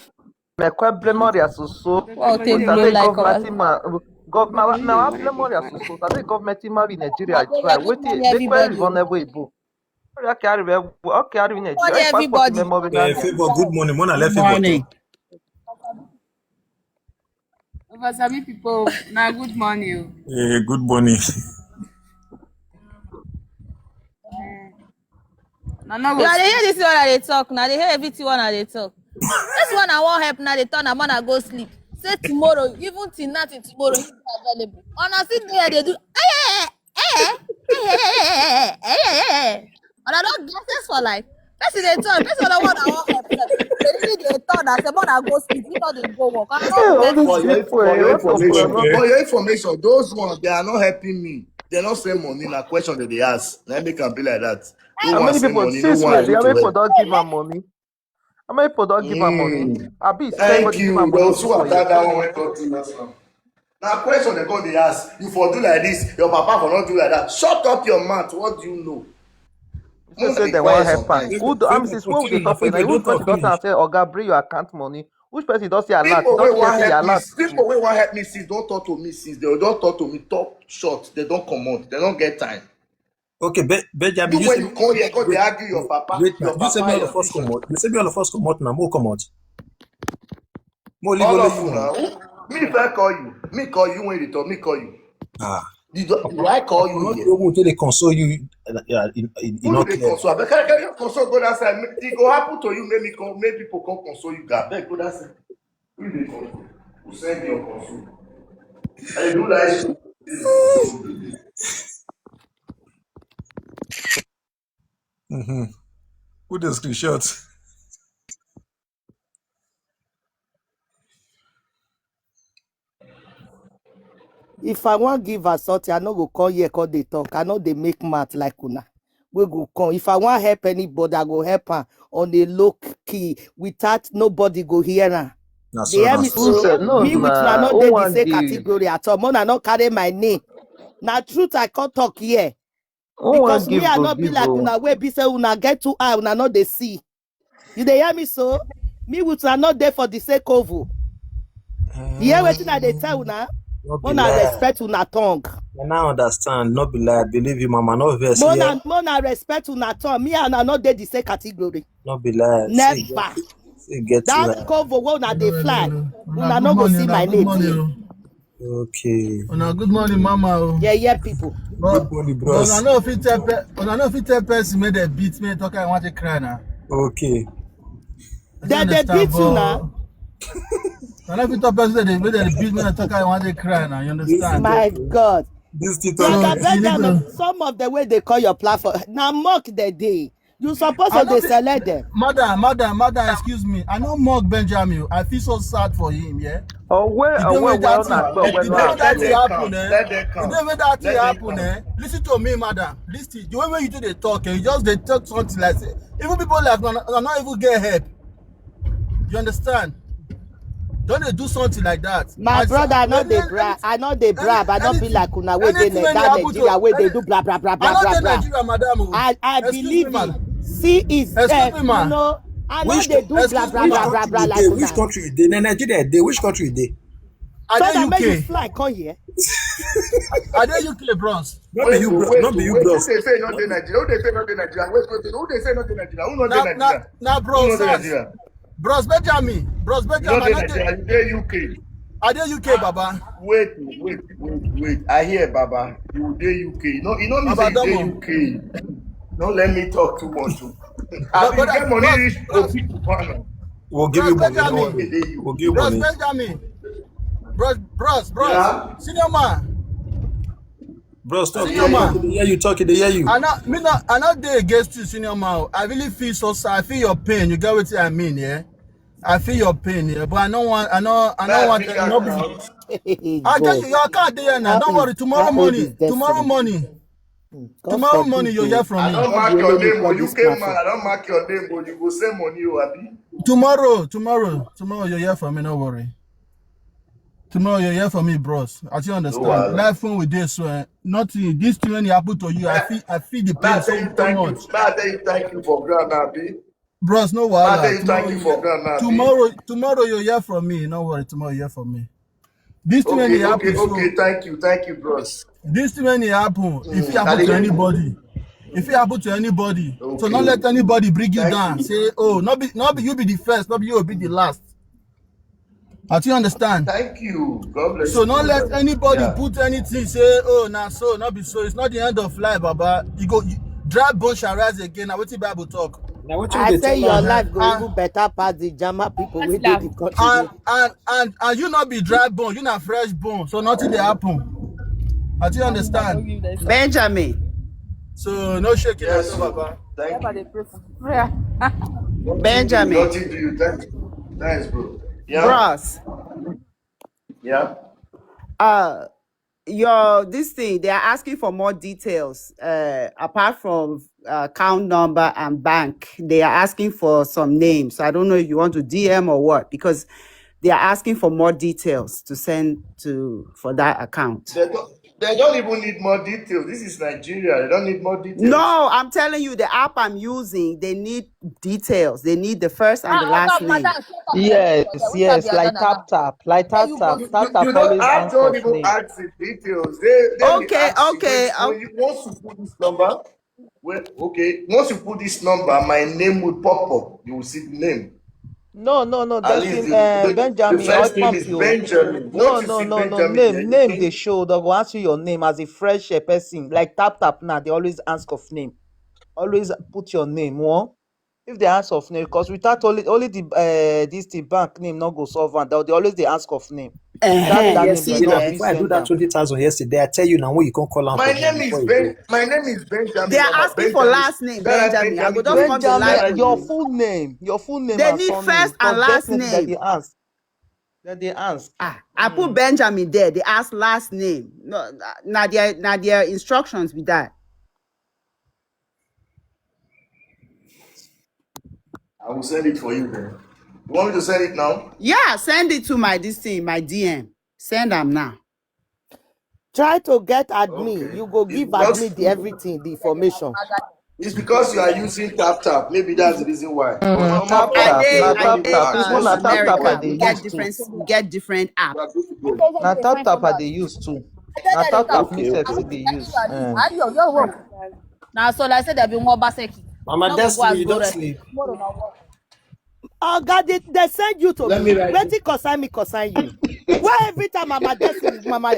Mekwe blame all their so so. Well, take I blow think like government our. Team, uh, government now blame all their so so. I think government team in Nigeria Nigeria try. dey Wait till blame they query everybody. Vulnerable Igbo. Okay, I will okay, I will Nigeria. Everybody. Eh, favor, good morning. Mona left favor. Morning. Over Sami people, now good morning. Eh, good morning. Now, now You are dey hear this one I dey talk. Now they hear everything one I dey talk. This one I won't help now. They turn am on I go sleep. Say tomorrow, even till nothing tomorrow, he be available. Una see there they do. Eh, eh, eh, eh, eh, eh, eh, eh, eh, eh. Una don get sense for life. Person dey turn, person no want I won't help them. They really dey turn. I say, "Mona go sleep. You know they go work." I Hey, don't all get these For your, people, for eh, your what of information, problem? for your information, those ones they are not helping me. They not send money. Na question that they ask. Let me can be like that. Those How ones many send people? Money. No Since one wait, how to many help. people don't give her money? How many people don't give her money? Mm. Abi Thank everybody give her you. money Those for who are years? that one went up to us now. Now question they go they ask. You for do like this. Your papa for not do like that. Shut up your mouth. What do you know? They say they want help her. Who do, I'm since when we dey talk for now? Who person don talk and say, "Oga, bring your account money"? Which person don say alert? People Don wey say wan say help me, alert. People wey wan help me since don talk to me since they don talk to me talk short. They don comot. They don get time. Okay, Be- Benjamin, You you when say you come here, go dey wait, argue your papa. wait, Your now. You say papa, me all your of us teacher. Come out. You say me all of us come out now. More come out. More leave All only of you you now. Now. Me if I call you, me call you when you talk. Me call you. Ah, Did you, do I call I'm you not here? the one to dey console you. Uh, uh, in, in, in Who not do they clear. Console? Abeg, can, can you console? Go that side. Make- It go happen to you. Make me come. Make people come console you. Guy. Abeg, go that side. Who dey console? Who send your console? I do like. Mm-hmm. Who the screenshot? If I wan give her something, I no go come here come dey talk. I no dey make mouth like una. We go come. If I wan help anybody, I go help her on a low key without nobody go hear her. Na so, dey hear na me so. So no, me with una no dey the same category at all. Una no carry my name. Na truth I come talk here. Because me, I no be like una wey be say una get two eye, una no dey see. You dey hear me so? Me with una no dey for the same covo. You hear wetin I dey tell una? Una respect una tongue. I now understand. No be lie. I believe you, mama. No vex. Mona, mona respect una tongue. Me and una no dey the same category. No be lie. Never. That covo wey una dey fly, una no go see my name there. Okay. Una good morning, mama. Oh. Yeah, yeah, people. But, good morning, bros. Una no fit tell pe- una no fit tell person make dem beat me talk I want to cry now. Okay. Then they beat you now. I no fit tell person make dem beat me talk I want to cry now. You understand? My God. This thing Brother Benjamin, some of the way they call your platform, now mock the day. You supposed to dey select them. Madam, madam, madam, excuse me. I no mock Benjamin. I feel so sad for him, yeah? Oh, well, oh, well, well, not well, well, not. That thing happen, eh? The way that thing happen, eh? Listen to me, madam. Listen, the way when you do the talk, eh? You just dey talk something like say, even people like una, una not even get help. You understand? Don't they do something like that? My brother, I no dey brag. I no dey brag. I no be like una wey dey that Nigeria wey dey do blah blah blah blah blah blah. Nigeria, madam. I I believe it. See is there. You know, I no dey do blah blah blah blah blah like una. Which country you dey? Na Nigeria dey. Which country you dey? I dey U K. Fly come here. I dey U K, bros. No be you, bros. No be you, bros. Who dey say no dey Nigeria? Who dey say no dey Nigeria? Wait, wait, who dey say no dey Nigeria? Who no dey Nigeria? Na bros. Bros Benjamin, Bros Benjamin, I no dey. You dey U K. I dey U K, Baba. Wait, wait, wait, wait. I hear, Baba. You dey U K. No, you know me say you dey U K. No let me talk too much o. Abi you get money reach Obi Cubana? We'll give you money. No worry. We'll give you money. Bros Benjamin. Bros, bros, bros. Yeah. Senior man. Bros, stop. Senior man. They hear you talking. They hear you. I not me not. I not there against you, senior man. I really feel so sad. I feel your pain. You get what I mean, yeah. I feel your pain, yeah. But I don't want. I know. I don't want. No, I tell you, I can't do it now. Don't worry. Tomorrow morning. Tomorrow morning. Tomorrow morning you hear from me. I don't mark your name, but you came man. I don't mark your name, but you go send money, you abi. Tomorrow, tomorrow, tomorrow you hear from me. No worry. Tomorrow you hear from me, bros. I you understand. Life phone with this, uh, nothing. This thing when it happen to you, I feel, I feel the pain so much. I tell you thank you for ground, abi. Bros, no wahala. I tell you thank you for ground, abi. Tomorrow, tomorrow you hear from me. No worry, tomorrow you hear from me. This thing okay, okay, happen, okay. So, thank you, thank you, bros. This thing when it happen, mm, if it happen to anybody, if it happen to anybody, okay. So don't let anybody bring you thank down. You. Say, oh, not be, not be you be the first, not be you will be the last. Do you understand? Thank you. God bless so you. So don't let anybody yeah. Put anything, say, oh, now so, not be so. It's not the end of life, Baba. You go, you, dry bone shall rise again. Now, what the Bible talk? Now, what I say your life go even better pass the Jama people wey dey the country. And, and and and you not be dry bone, you not fresh bone, so nothing dey happen. I do you understand? Benjamin. So no shaking yes, at all, Baba. Thank you. Benjamin. Nothing do you. Thanks. Thanks, bro. Yeah. Bros. Yeah. Uh your this thing, they are asking for more details uh, apart from uh, account number and bank. They are asking for some names. I don't know if you want to D M or what, because they are asking for more details to send to for that account. They don't, they don't even need more details. This is Nigeria. They don't need more details. No, I'm telling you, the app I'm using, they need details. They need the first and the last name. Yes, yes, like tap tap, like tap tap, tap tap. Always ask for name. Ask the details. They, they okay, okay. When you, once you put this number, well, okay. Once you put this number, my name will pop up. You will see the name. No, no, no. At least the, uh, the, Benjamin, the first name is Benjamin. No, no, no, no. Name, name they show. They will ask you your name as a fresh uh, person. Like tap tap now, they always ask of name. Always put your name. One. If they ask of name, because without only only the uh, this the bank name not go solve, and they always they ask of name. Uh-huh, that, that yes, name you know, before I do that twenty thousand yesterday, I tell you now when you can call out. My name is Ben. My name is Benjamin. They are asking for last name, Benjamin. I go just come to Benjamin. Your full name. Your full name. They need first and last name. That they ask. That they ask. Ah, I put Benjamin there. They ask last name. No, now their now their instructions with that. I will send it for you then. You want me to send it now? Yeah, send it to my this thing, my D M. Send them now. Try to get admin. Okay. You go give admin the everything, the information. It's because you are using tap tap. Maybe that's the reason why. Mm, tap tap. Tap tap. People na tap tap. We get different. We get different app. Na tap tap I dey use too. Na tap tap me sef dey use. Ayo, yo, wo. Na so like say there be one baseki. Mama Destiny, you don't sleep. Oga, they, they send you to me. Wetin concern me concern you. Why every time Mama Destiny, Mama,